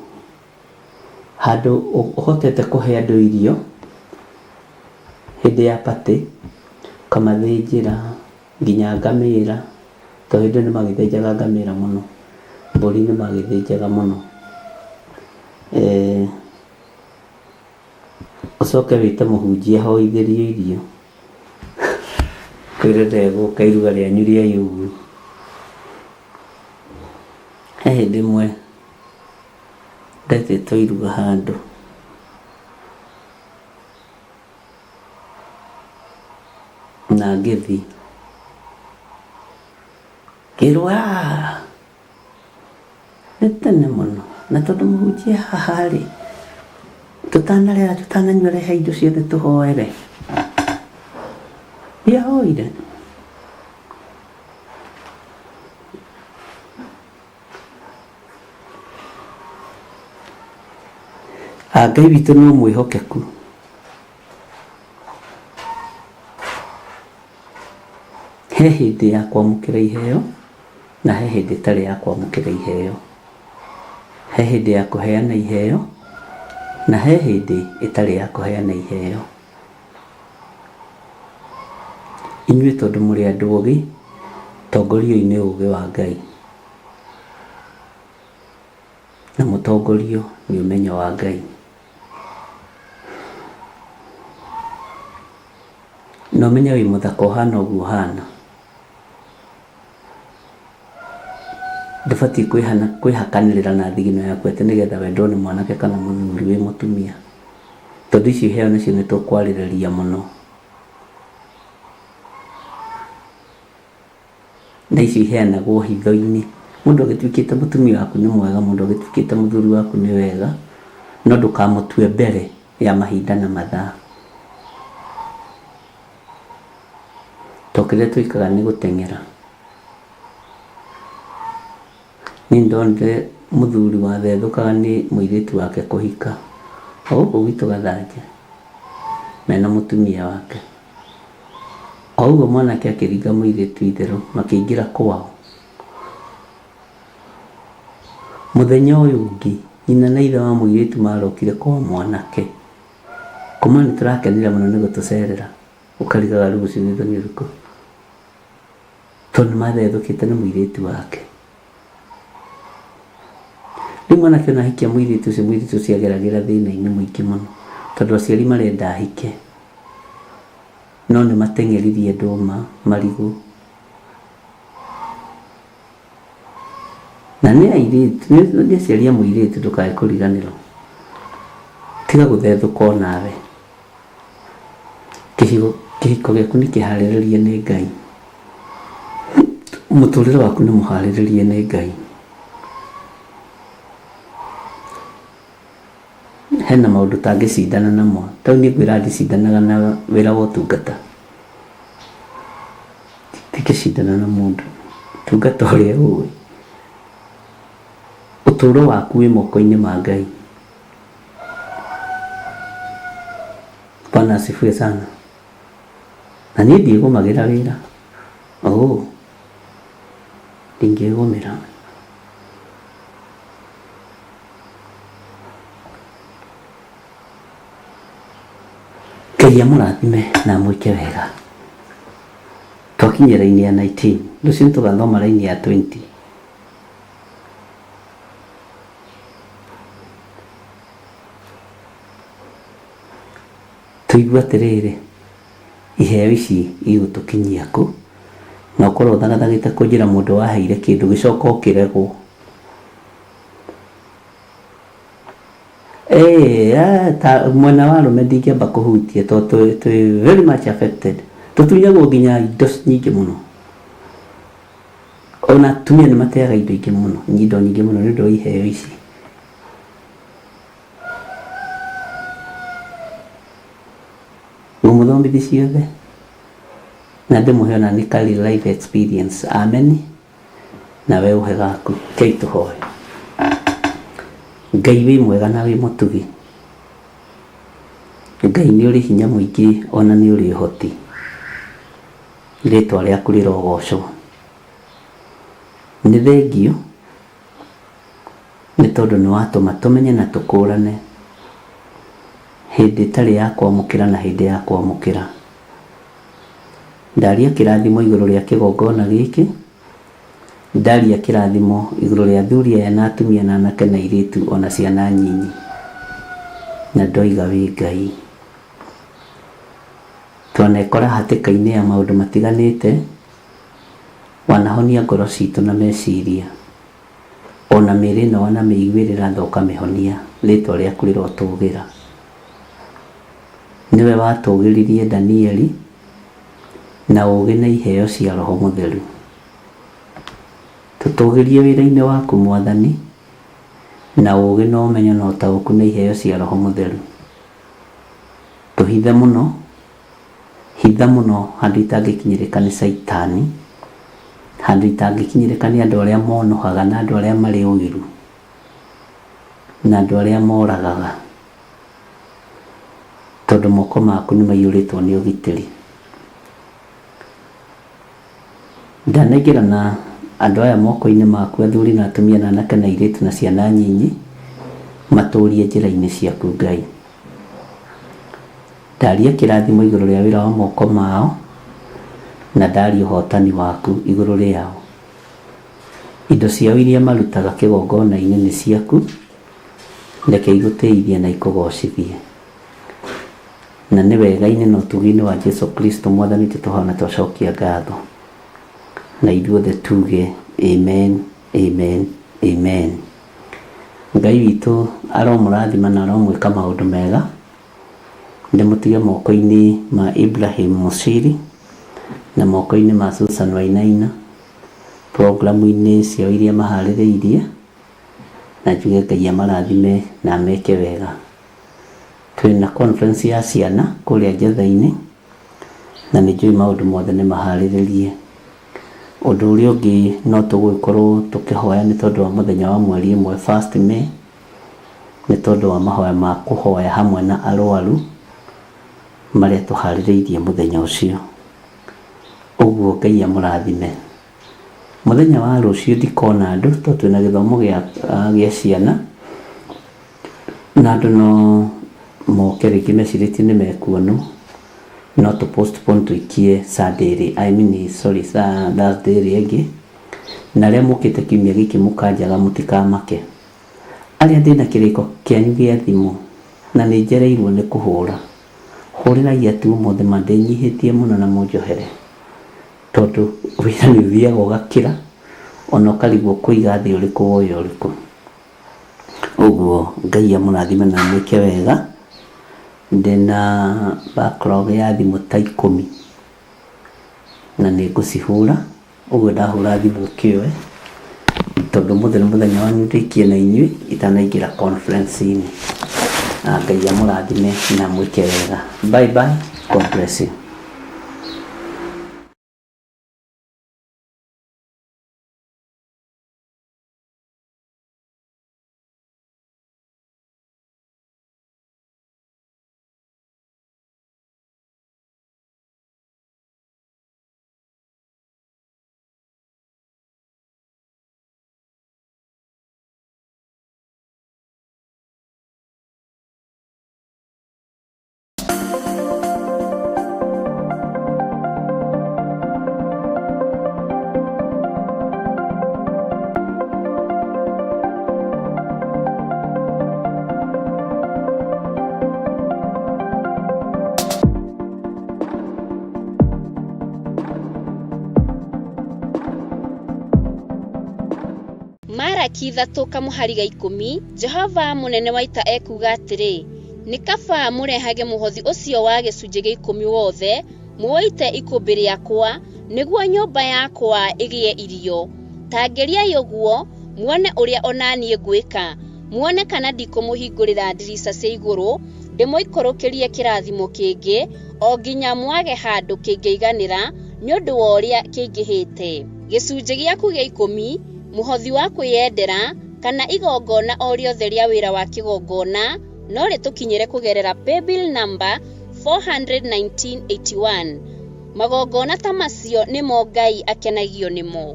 handũ ũhotete kũhe andũ irio hĩndĩ ya party, ũkamathĩnjĩra nginya ngamĩra, tondũ hĩndĩ ĩyo nĩ magĩthĩnjaga ngamĩra mũno, mbũri nĩ magĩthĩnjaga mũno. Ũcoke wĩte mũhunjia ahoithĩrio irio, kwĩre ndegũka iruga rĩanyu rĩaiyo ũguo. He hĩndĩ ĩmwe ndetĩtwo iruga handũ, na ngĩthiĩ, ngĩrwo aa nĩ tene mũno, na tondũ mũhunjia e haha rĩ, tũtanarĩa na tũtananyua rehe indo ciothe tũhoere. Ndiahoire. Ngai witũ no mwĩhokeku. He hĩndĩ ya kwamũkĩra iheo na he hĩndĩ ĩtarĩ ya kwamũkĩra iheo. He hĩndĩ ya kũheana iheo na he hĩndĩ ĩtarĩ ya kũheana iheo. Inyuĩ tondũ mũrĩ andũ ogĩ, tongorioi nĩ ũgĩ wa Ngai. Na mũtongorio nĩ ũmenyo wa Ngai. Na ũmenye wĩ mũthaka ũhana ũguo ũhana, ndũbatiĩ kwĩhakanĩrĩra na thigino yaku atĩ nĩgetha wendwo nĩ mwanake kana mũthuri wĩ mũtumia. Tondũ icio iheo nacio nĩ tũkwarĩrĩria mũno. Na icio iheanagwo hitho-inĩ. Mũndũ agĩtuĩkĩte mũtumia waku nĩ mwega, mũndũ agĩtuĩkĩte mũthuri waku nĩ wega, no ndũkamũtue mbere ya mahinda na mathaa. To kĩrĩa twĩkaga nĩ gũteng'era. Niĩ nĩndonire mũthuri wathethũkaga nĩ mũirĩtu wake kũhika, o gũkũ gwitũ Gathanja, mena mũtumia wake. O ũguo mwanake akĩringa mũirĩtu itherũ makĩingĩra kwao. Mũthenya ũyũ ũngĩ nyina na ithe wa mũirĩtu marokire kwa mwanake. Kuma nĩtũrakenire mũno nĩ gũtũcerera, ũkarigaga rĩu ũcio nĩ thoni ũrĩkũ? Tondũ nĩmathethũkĩte nĩ mũirĩtu wake. Rĩu mwanake ona ahikia mũirĩtu ũcio, mũirĩtu ũcio ageragĩra thĩna-inĩ mũingĩ mũno, tondũ aciari marenda ahike, no nĩ mateng'eririe ndũma, marigũ, na nĩ airĩtu, nĩ aciari a mũirĩtu ndũkae kũriganĩrwo. Tiga gũthethũka onawe. Kĩhiko gĩaku nĩ kĩharĩrĩrie nĩ Ngai. Mũtũrĩre waku nĩ mũharĩrĩrie nĩ Ngai. Hena maũndũ ũtangĩcindana namo. Ta rĩu niĩ ngwĩraga ndicindanaga na wĩra wa ũtungata. Ndingĩcindana na mũndũ. Tungata ũrĩa ũĩ. Ũtũũro waku wĩ moko-inĩ ma Ngai. Bwana asifiwe sana. Na niĩ ndiĩgũmagĩra wĩra. Oh, ndingĩgũmĩra. Ngai amũrathime na amwĩke wega. Twakinyia raini ya 19, rũciũ nĩtũgathoma raini ya 20. Tũigue atĩrĩrĩ, iheo ici igũtũkinyia kũ? Na ũkorwo ũthagathagĩte kũnjĩra mũndũ waheire kĩndũ gĩcoka ũkĩregwo. Ta mwena wa arũme ndingĩamba kũhutia tondũ twĩ very much affected. Tũtunyagwo nginya indo nyingĩ mũno. Ona atumia nĩ mateaga indo ingĩ mũno, indo nyingĩ mũno nĩ ũndũ wa iheo ici. Ngũmũthomithia ciothe na ndĩmũhe ona nĩ ka real life experience. Amen. Nawe ũhe gaku. Rekei tũhoe. Ngai wĩ mwega na wĩ mũtugi. Ngai nĩ ũrĩ hinya mũingĩ ona nĩ ũrĩ ũhoti. Rĩtwa rĩaku rĩrogocwo. Nĩ thengiũ nĩ tondũ nĩ watũma tũmenye na tũkũrane hĩndĩ ĩtarĩ ya kwamũkĩra na hĩndĩ ya kwamũkĩra. Ndaria kĩrathimo igũrũ rĩa kĩgongona gĩkĩ, ndaria kĩrathimo igũrũ rĩa athuri aya na atumia na anake na airĩtu ona ciana nyinyi. Na ndoiga wĩ Ngai. Twanekora hatĩka-inĩ ya maũndũ matiganĩte, wanahonia ngoro citũ na meciria. Ona mĩĩrĩ ĩno wanamĩiguĩrĩra tha ũkamĩhonia, rĩtwa rĩaku rĩrotũgĩra. Nĩwe watũgĩririe Danieli na ũũgĩ na iheo cia Roho Mũtheru. Tũtũgĩrie wĩra-inĩ waku Mwathani na ũũgĩ na ũmenyo na ũtaũku na iheo cia Roho Mũtheru. Tũhithe mũno, hitha mũno handũ itangĩkinyĩrĩka nĩ Caitani, handũ itangĩkinyĩrĩka nĩ andũ arĩa monohaga na andũ arĩa marĩ ũiru na andũ arĩa moragaga, tondũ moko maku nĩ maiyũrĩtwo nĩ ũgitĩri. Ndanengera na andũ aya moko-inĩ maku, athuri na atumia na anake na airĩtu na ciana nyinyi, matũrie njĩra-inĩ ciaku Ngai. Ndaria kĩrathimo igũrũ rĩa wĩra wa moko mao, na ndaria ũhotani waku igũrũ rĩao. Indo ciao iria marutaga kĩgongona-inĩ nĩ ciaku, reke igũtĩithie na ikũgocithie. Na nĩ wega-inĩ na ũtugi-inĩ wa Jesu Kristo Mwathani witũ tũhoya na twacokia ngatho. Na ithuothe tuge amen, amen, amen. Ngai witũ aromũrathima na aromwĩka maũndũ mega. Ndĩmũtige moko-inĩ ma Ibrahim Mushiri na moko-inĩ ma Susan Wainaina programu-inĩ ciao iria maharĩrĩirie, na njuge Ngai amarathime na ameke wega. Twĩna conference ya ciana kũrĩa Njetha-inĩ na nĩ njũĩ maũndũ mothe nĩ maharĩrĩrie. Ũndũ ũrĩa ũngĩ no tũgũgĩkorwo tũkĩhoya nĩ tondũ wa mũthenya wa mweri ĩmwe 1st May, nĩ tondũ wa mahoya ma kũhoya hamwe na arwaru marĩa tũharĩrĩirie mũthenya ũcio. Ũguo Ngai amũrathime. Mũthenya wa rũciũ ndikona andũ tondũ twĩna gĩthomo gĩa ciana na andũ no moke rĩngĩ mecirĩtie nĩ mekuonwo, no tũ postpone tũikie Sunday ĩrĩa, I mean sorry, Thursday ĩrĩa ĩngĩ. Na arĩa mũkĩte kiumia gĩkĩ mũkanjaga mũtikamake. Arĩa ndĩna kĩrĩko kĩanyu gĩa thimũ na nĩ njereirwo nĩ kũhũra, hũrĩrai atu ũmũthĩ ma ndĩnyihĩtie mũno na mũnjohere, tondũ wĩra nĩ ũthiaga ũgakĩra ona ũkarigwo kũiga thĩ ũrĩkũ woya ũrĩkũ. Ũguo Ngai amũrathime na amwĩke wega. Ndĩna backlog ya thimũ ta ikũmi na nĩ ngũcihũra. Ũguo ndahũra thimũ ũkĩoe, tondũ ũmũthĩ nĩ mũthenya wanyu ndĩkie na inyuĩ itanaingĩra conference-inĩ. Na Ngai amũrathime na amwĩke wega. Bye bye. God bless you. Maraki 3 kamũhari ga 10, Jehova mũnene wa ita ekuuga atĩrĩ, nĩ kaba mũrehage mũhothi ũcio wa gĩcunjĩ gĩa 10 wothe, mũũite ikũmbĩ rĩakwa, nĩguo nyũmba yakwa ĩgĩe irio. Ta ngeriai ũguo, muone ũrĩa o na niĩ ngwĩka, muone kana ndikũmũhingũrĩra ndirica cia igũrũ, ndĩmũikũrũkĩrie kĩrathimo kĩngĩ, o nginya mwage handũ kĩngĩiganĩra nĩ ũndũ wa ũrĩa kĩingĩhĩte. Gĩcunjĩ gĩaku gĩa 10, mũhothi wa kwĩyendera, kana igongona o rĩothe rĩa wĩra wa kĩgongona, no rĩtũkinyĩre kũgerera paybill number 41981. Magongona ta macio nĩmo Ngai akenagio nĩmo.